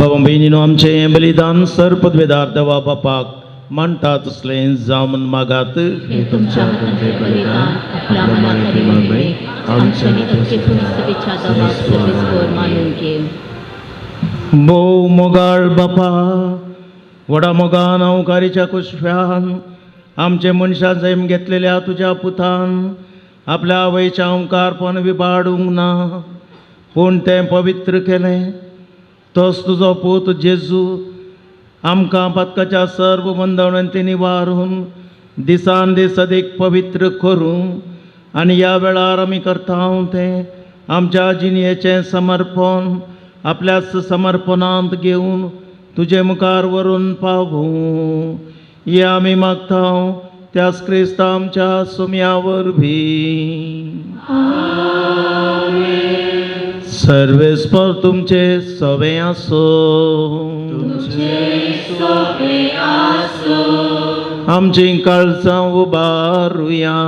बाबा भयणीनो आमचें बलिदान सर पदवेदार देवा बापाक मानता तसलें जावन मागात. हे तुमच्या हातांतलें बलिदान आपल्या मनाकडे विवेक आमच्या आनी तुमचे पुण्यसभेच्या दबाव सर्वेस्पोर मानून घेव. भोव मोगाळ बापा, व्हडा मोगान अंकारीच्या कुशव्यान आमचे मनशां जैम घेतलेल्या तुज्या पुतान आपल्या आवयच्या ओंकारपण विबाडूंक ना, पूण तें पवित्र केलें. तोच तुजो पूत जेजू आमकां पातकाच्या सर्व बंधनांनी निवारून दिसान दीस अदीक पवित्र करूं आनी ह्या वेळार आमी करता तें आमच्या जिणयेचें समर्पण आपल्याच समर्पणांत घेवन तुजे मुखार व्हरून पावूं. हे आमी मागता त्याच क्रिस्ता आमच्या सुम्या वरवीं. सर्वेस्पर तुमचे सवे आसो. आमची काळजां उबारुया.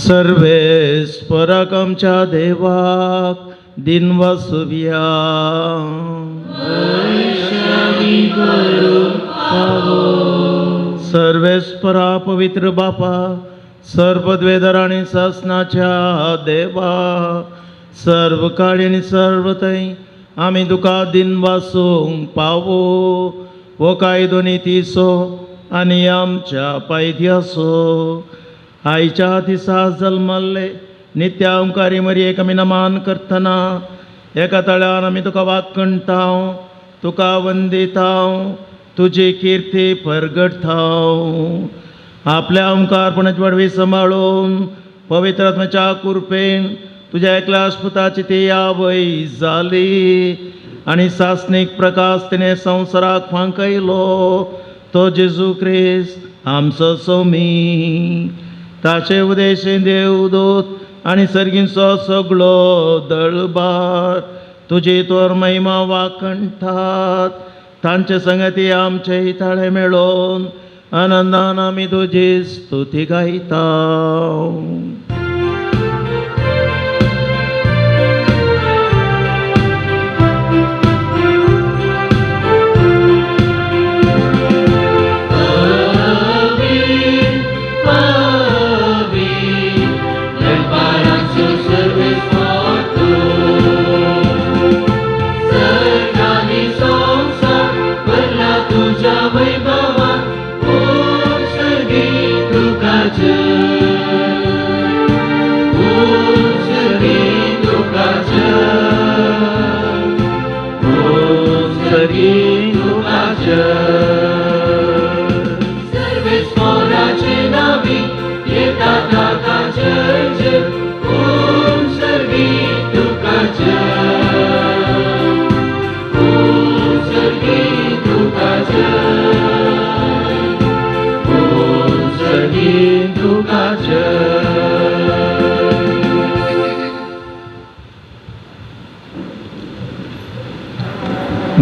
सर्वेस्पराक आमच्या देवाक दिन वासुया. सर्वेस्परा पवित्र बापा, सर्वद्वेदर आनी सासनाच्या देवा, सर्व काळी आनी सर्व थंय आमी तुका दिन वासूंक पावो हो कायदो नितीचो आनी आमच्या पायद्याचो. आयच्या दिसा जल्मल्ले नित्या ओंकारी मरयेक आमी नमान करतना एका तळ्यान आमी तुका वाकणता, तुका वंदिता, तुजी किर्ती परगटता. आपल्या ओंकारपणाची वाडवी सांबाळून पवित्र आत्म्याच्या कृपेन तुज्या एकल्या पुताची ती आवय जाली आनी सासणीक प्रकाश तिणें संवसाराक फांकयलो तो जेजू क्रिस्त आमचो सोमी. ताचे उदेशेन देवदूत आनी सर्गींचो सगळो दळबार तुजी तोर महिमा वाखणटात. तांचे संगती आमचे ताळे मेळोवन आनंदान आमी तुजी स्तुती गायता.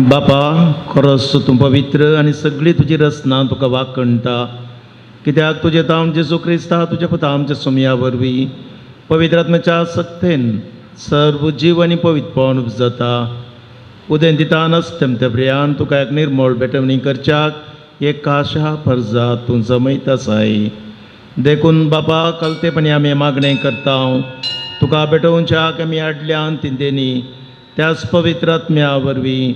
बापा, खरोच तूं पवित्र आनी सगळी तुजी रचना तुका वाखणटा, कित्याक तुजें ताम जेजू क्रिस्ता तुज्या पुता आमच्या सोमया वरवीं पवित्र आत्म्याच्या सक्तेन सर्व जीव आनी पवित्रपण उपजता. उदेंतितान अस्तेमत्या प्रियान तुका एक निर्मळ भेटवणी करच्याक एक काशा फर्जा तूं जमयत आसाय. देखून बापा कलतेपणी आमी मागणें करता, तुका भेटोवच्याक आमी आडल्यान तिंतेनी त्याच पवित्र आत्म्या वरवीं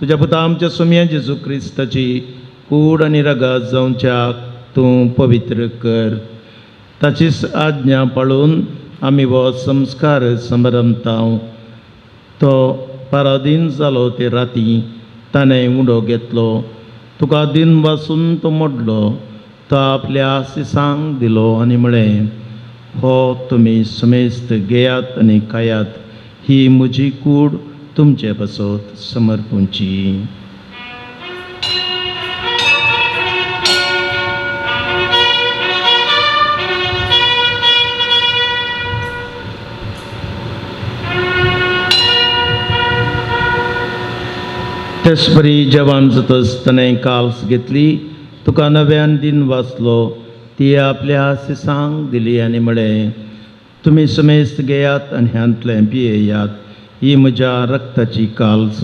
तुज्या पुता आमच्या सोमया जेजू क्रिस्ताची कूड आनी रगत जावच्याक तूं पवित्र कर. ताचीच आज्ञा पाळून आमी हो संस्कार समरमता. तो पराधीन जालो ते राती ताणें उडो घेतलो, तुका दिन वासून तो मोडलो, तो आपल्या सिसांक दिलो आनी म्हळें, हो तुमी समेस्त घेयात आनी खायात, ही म्हजी कूड तुमचे पासत समर्पूंची. तेचपरी जेवण जातच ताणें काल्स घेतली, तुका नव्यान दिन वाचलो, ती आपल्या सिसांक दिली आनी म्हळें, तुमी समेस्त घेयात आनी ह्यांतलें पियेयात, ही म्हज्या रक्ताची काल्स,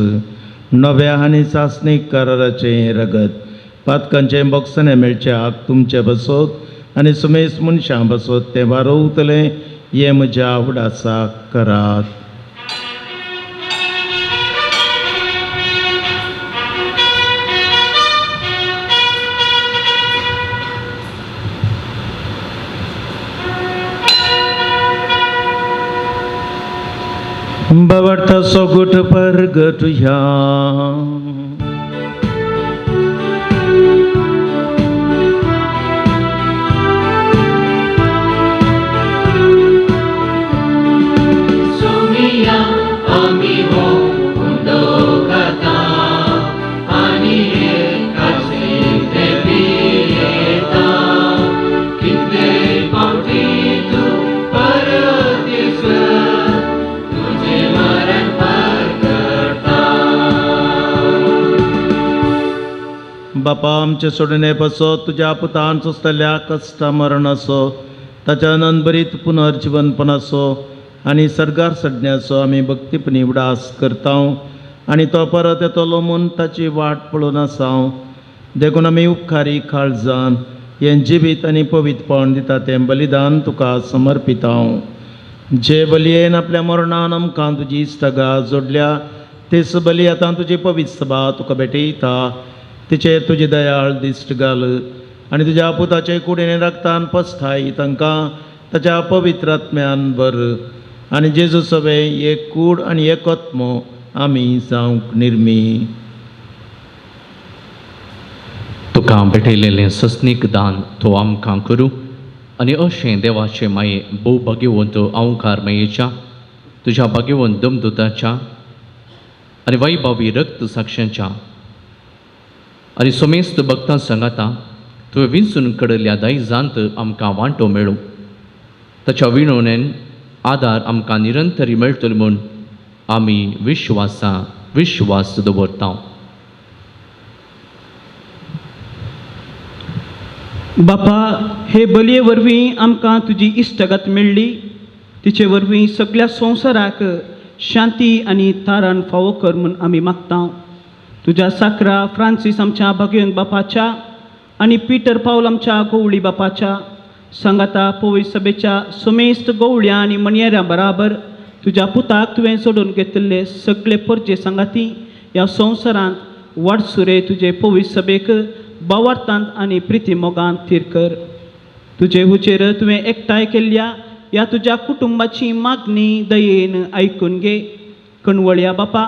नव्या आनी चांचणी कराराचें रगत, पातकांचें बोगसणें मेळच्याक तुमचे बसत आनी सुमेस मनशां बसत तें वारोवतलें हें म्हज्या उडासाक करात. बाबार्थ सोगुट परगटुया. सोमिया आमी हो उंडो खाता आनी एकाचे पियेता कितले फावटी तूं परत येसर तुजें मरण परगटा. बापा आमचे सोडणे पासत तुज्या पुतान सोंसतल्या कश्टा मरणाचो ताच्या आनंदभरीत पुनर्जिवनपणाचो आनी सर्गार सडण्याचो आमी भक्तीपणी उडास करता आनी तो परत येतलो म्हूण ताची वाट पळोवन आसा. देखून आमी उपकारी काळजान हें जिवीत आनी पवित्रपण दिता तें बलिदान तुका समर्पिता. जे बलयेन आपल्या मरणान आमकां तुजी इश्टगा जोडल्या तेच बली आतां तुजी पवित्र सभा तुका भेटयता. तिचेर तुजी दयाळ दिश्ट घाल आनी तुज्या पुताचे कुडीन रक्तान पसताय तांकां ताच्या पवित्र आत्म्यान भर आनी जेजू सवे एक कूड आनी एक आत्मो आमी जावंक निर्मी. तुका भेटयलेलें सस्नीक दान तो आमकां करूं आनी अशें देवाचे माये भोव भाग्यवंत अवकार मायेच्या तुज्या भाग्यवंत दमदुताच्या आनी वैभावी रक्त साक्षांच्या आनी सोमेस्त भक्तां सांगाता तुवें विंचून कडल्या दायजांत आमकां वांटो मेळूं. ताच्या विणवणेन आदार आमकां निरंतरी मेळटलो म्हूण आमी विश्वासा विश्वास दवरता. बापा, हे बलये वरवीं आमकां तुजी इश्टगत मेळ्ळी. तिचे वरवीं सगळ्या संवसाराक शांती आनी तारण फावो कर म्हूण आमी मागता. तुज्या साकरा फ्रांसीस आमच्या भाग्यवंत बापाच्या आनी पिटर पावल आमच्या गवळी बापाच्या सांगाता पवित्र सभेच्या समेस्त गवळ्या आनी मनयेऱ्यां बराबर तुज्या पुताक तुवें सोडून घेतिल्ले सगळे परजे सांगाती ह्या संवसारांत वाटसुरे तुजे पवित्र सभेक बावार्थांत आनी प्रिती मोगांत थीर कर. तुजे हुचेर तुवें एकठांय केल्ल्या ह्या तुज्या कुटुंबाची मागणी दयेन आयकून घे. कणवळया बापा,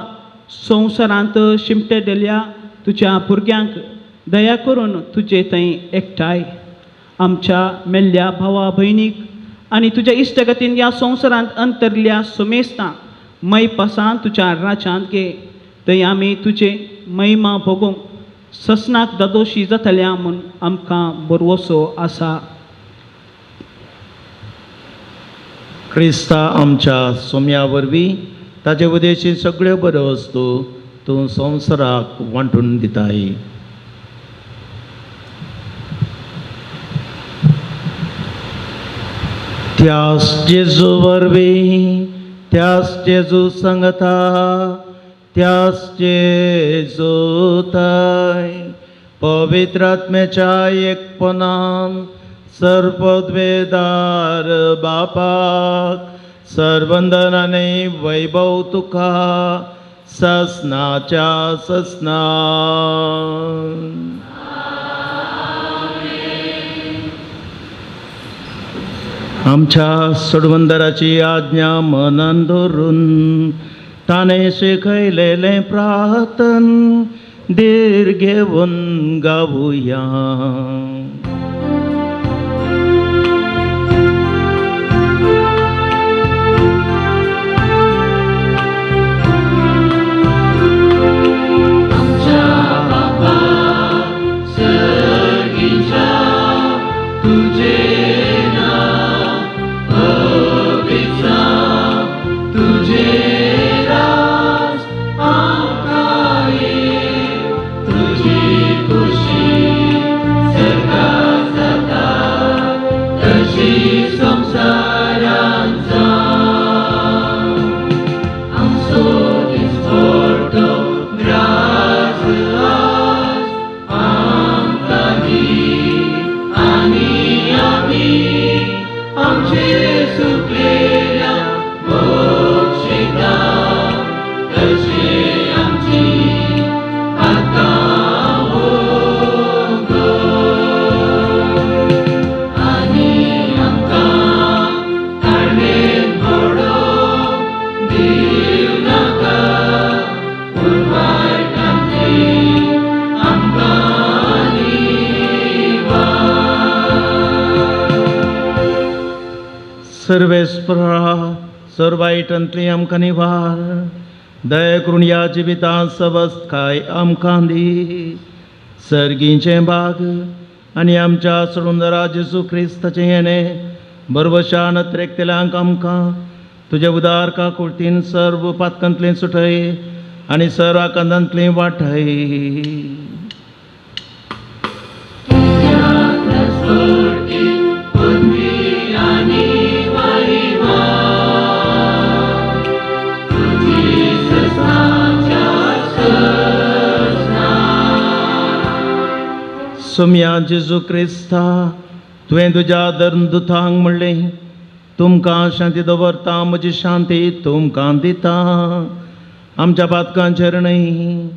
संवसारांत शिमटेलेल्या तुज्या भुरग्यांक दया करून तुजे थंय एकठांय आमच्या मेल्ल्या भावा भयणीक आनी तुज्या इश्टगतीन ह्या संवसारांत अंतरल्या सुमेस्तांक मैपासान तुज्या राज्यांत घे. थंय आमी तुजे महिमा भोगूंक ससनाक दादोशी जातल्या म्हूण आमकां बरवसो आसा. क्रिस्ता आमच्या सोम्या वरवीं ताचे उदेशी सगळ्यो बऱ्यो वस्तू तूं संवसाराक वांटून दिताय. त्यास जेजू वरवीं, त्यास जेजू सांगता, त्यास जेजू ताय पवित्र आत्म्याच्या एकपणान सर्वद्वेदार बापाक सर्वंदनाने वैभव तुका ससनाच्या ससना. आमच्या सोडवंदराची आज्ञा मनान धरून ताणें शिकयलेलें प्रार्थन धीर घेवन गावुया. आमच्या बापा सर्गीच्या तुजें नांव पवित्र जावं, तुजें राज आमकां ये, तुजी खुशी सर्गांत जाता तशी संवसारांत जावं. आमचो दिसपडटो ग्रास आज आमकां दी आनी सर्वेस्परा सर्वायटांतली आमकां निवार, दया करून ह्या जिवितांत सवस्तकाय आमकां दी. सर्गीचें भाग आनी आमच्या सोडून जेजू क्रिस्ताचें येणें बरवशान त्रेकतल्यांक आमकां तुज्या उदार काकुळतीन सर्व पातकांतलें सुटय आनी सर्व आकांतांतलें वाटय. सोम्या जेजू क्रिस्ता, तुवें तुज्या धर्मदुतांक म्हणलें, तुमकां शांती दवरता, म्हजी शांती तुमकां दिता. आमच्या पातकांचेर न्हय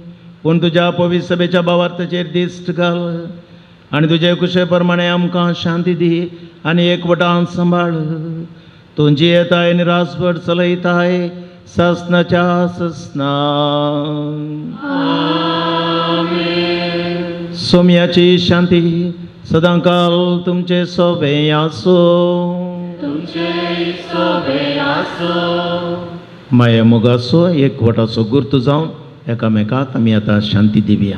पूण तुज्या पवित्र सभेच्या भावार्थाचेर दिश्ट घाल आनी तुजे कुशे प्रमाणे आमकां शांती दी आनी एकवटान सांबाळ. तूं जियेताय आनी रासभर चलयताय ससनाच्या ससना. सोम्याची शांती सदांकाल तुमचे सोबे आसूं. तुमचे सोबे आसूं. माया मोगाचो एकवटाचो गुर्त जावन एकामेकाक आमी आतां शांती दिवया.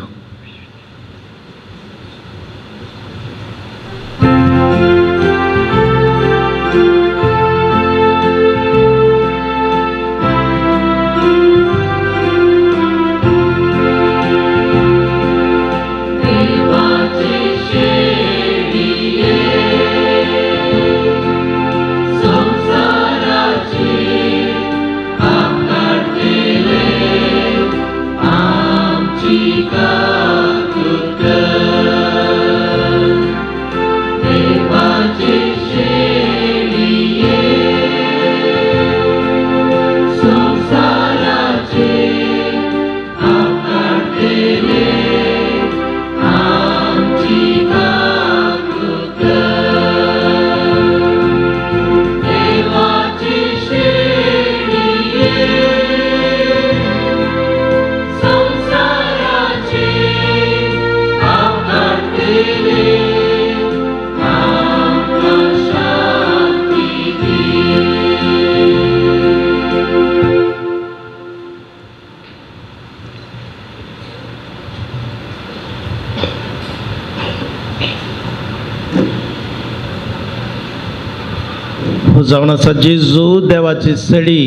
जावन आसा जेजू देवाची सडी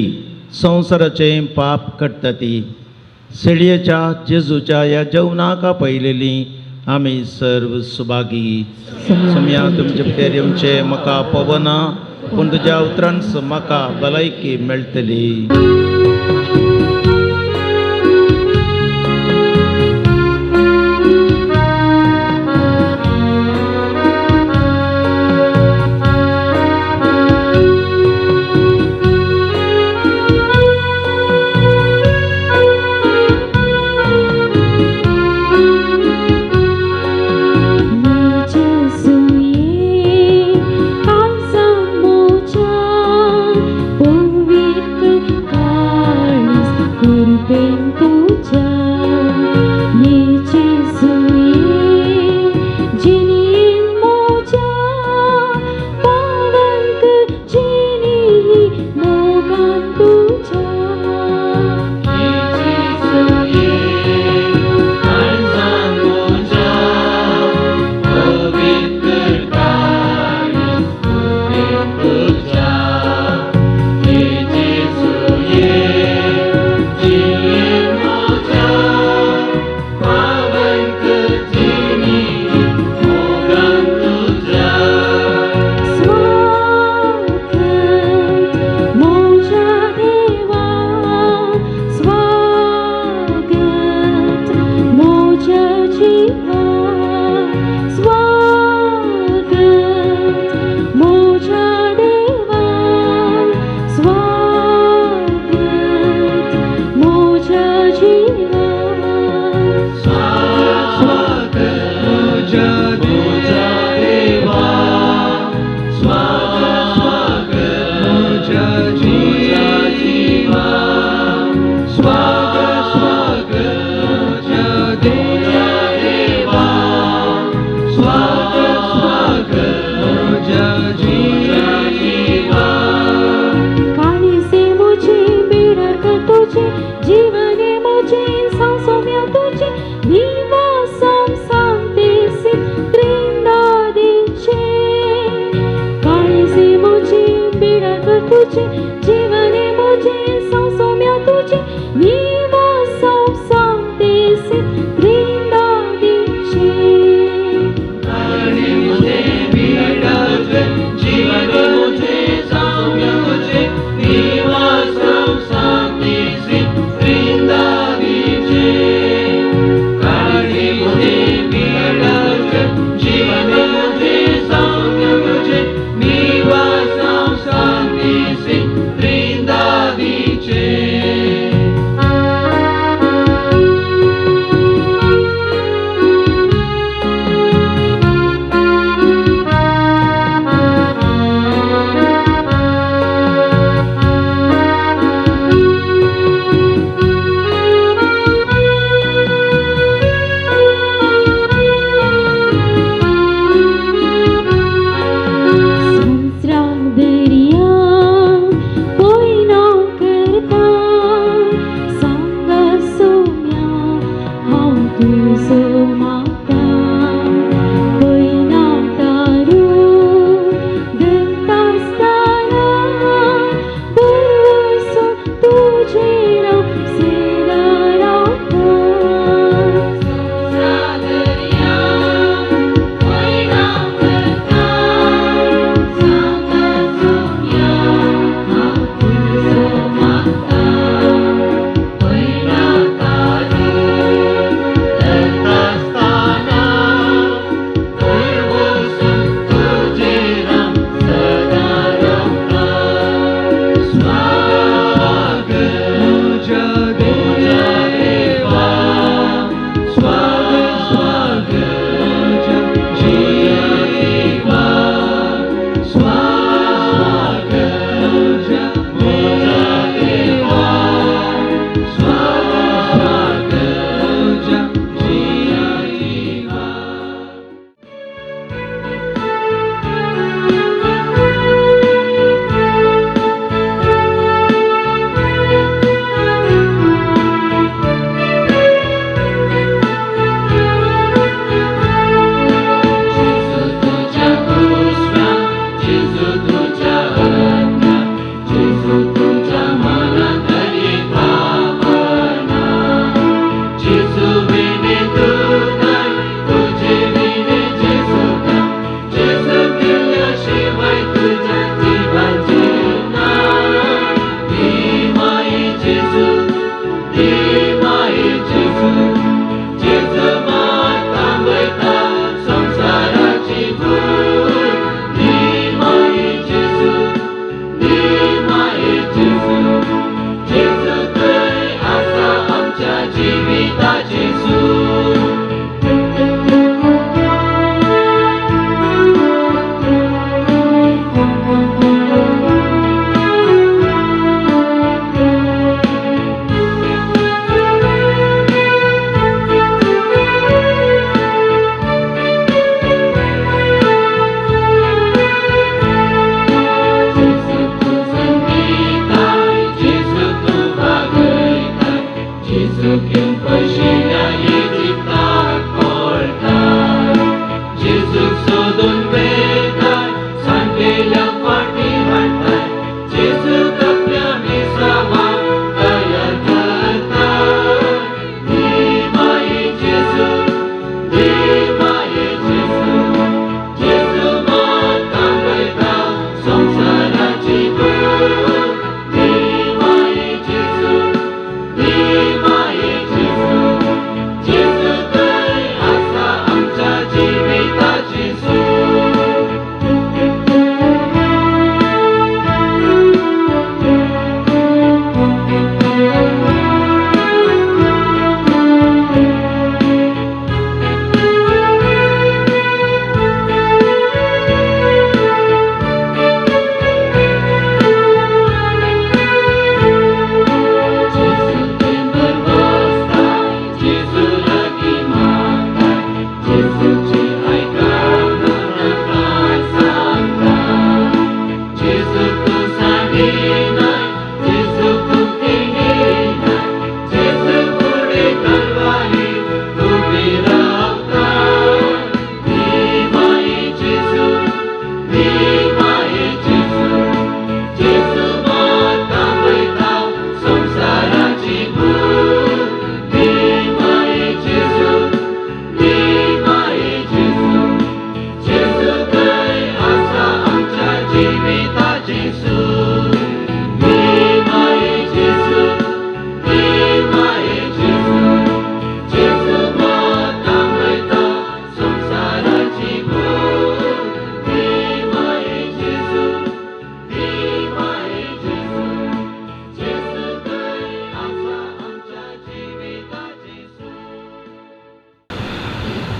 संवसाराचें पाप काडटा ती सडयेच्या जेजूच्या ह्या जेवणाक पयलेली आमी सर्व सुभागी. सोम्या तुमचे भितर येवचें म्हाका पवना पूण तुज्या उतरांच म्हाका भलायकी मेळटली. पवित्र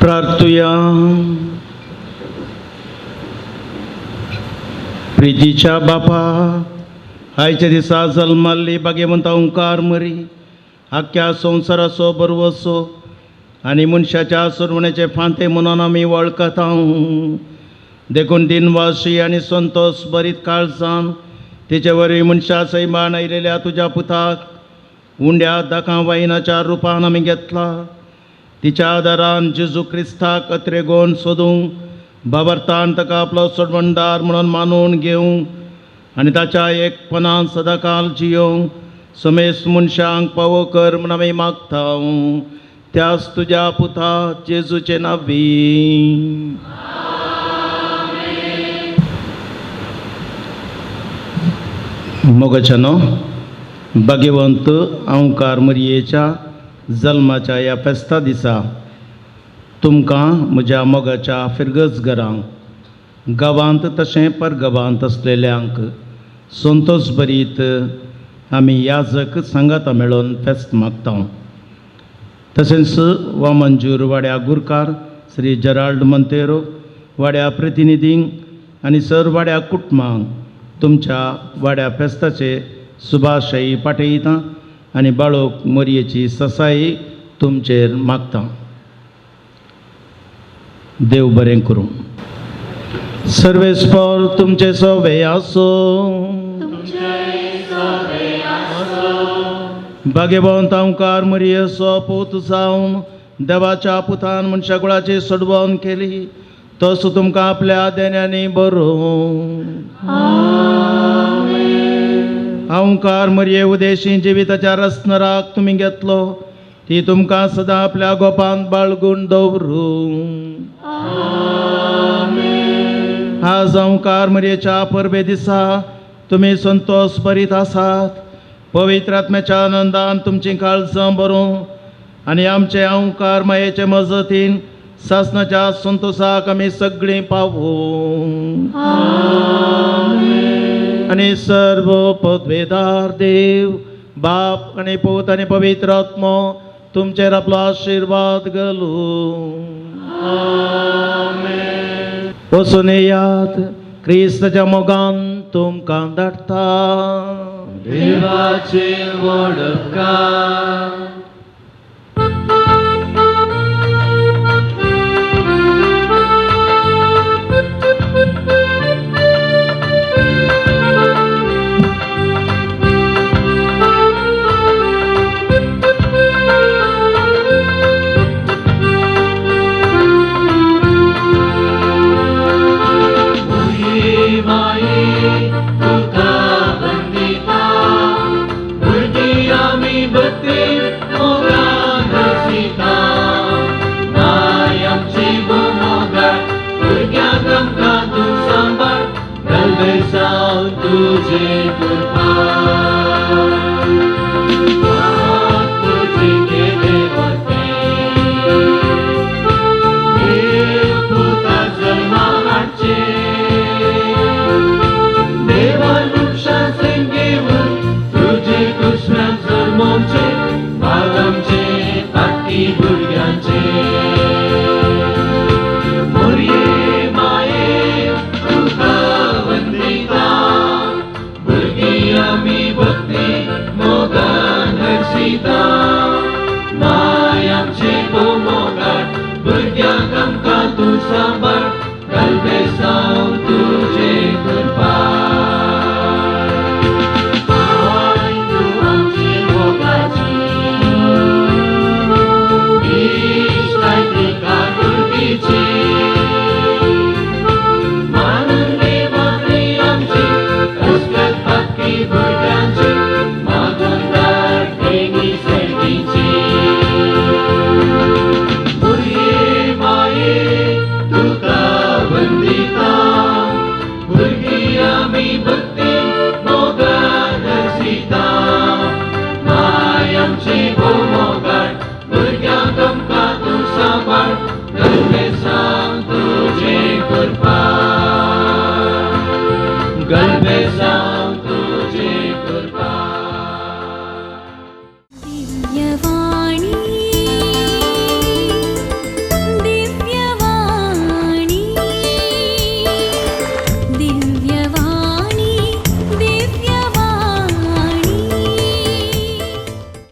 प्रार्थुया. प्रितीच्या बापा, आयच्या दिसा जल्माल्ली भाग्यवंत ओंकार मरी आख्ख्या संवसाराचो बरवसो आनी मनशाच्या सुरवण्याचे फांते म्हणून आमी वळखता. देखून दिनवासी आनी संतोष बरीत काळजान तिचे वरवीं मनशा सैमान आयिल्ल्या तुज्या पुताक उंड्या दाकां वायनाच्या रुपान आमी घेतला. तिच्या आदारान जेजू क्रिस्ताक अत्रेगोन सोदूंक बाबरतान ताका आपलो सोडवणदार म्हणून मानून घेवंक आनी ताच्या एकपणान सदांकाल जियोवंक समेस्त मनशांक पावो कर म्हूण आमी मागता. त्याच तुज्या पुता जेजूचे नांवी. मोगाच्यानो, भाग्यवंत ओंकार मरयेच्या जल्माच्या ह्या फेस्ता दिसा तुमकां म्हज्या मोगाच्या फिरगज घरांक, गांवांत तशें परगांवांत आसलेल्यांक संतोष भरीत आमी याजक सांगाता मेळोवन फेस्त मागता. तशेंच वामनजूर वाड्या गुरकार श्री जेराल्ड मंतेरो, वाड्या प्रतिनिधींक आनी सर वाड्या कुटुंबांक तुमच्या वाड्या फेस्ताचे शुभाशयी पाठयता आनी बाळोक मोरयेची ससाई तुमचेर मागता. देव बरें करूं. सर्वेस्पर तुमचे सवे आसूं. भाग्यवंत ओंकार मरियेचो पूत जावन देवाच्या पुतान मनशा कुळाची सोडवण केली, तसो तुमकां आपल्या देण्यांनी बरोवं. ओंकार मरिये उदेशी जिविताच्या रसनराक तुमी घेतलो, ती तुमकां सदां आपल्या गोपांत बाळगून दवरूं. आज ओंकार मरियेच्या परबे दिसा तुमी संतोष भरीत आसात. पवित्र आत्म्याच्या आनंदान तुमचीं काळजां भरूं आनी आमचे ओंकार मायेचे मजतीन सासनाच्या संतोषाक आमी सगळीं पावूं. आनी सर्व पदवेदार देव बाप आनी पूत आनी पवित्र आत्मो तुमचेर आपलो आशिर्वाद घालूं. वचून येयात, क्रिस्ताच्या मोगान तुमकां धाडटा. देवाचे वडकार. सांभाळ, गरबे सांग तुझे कृपा.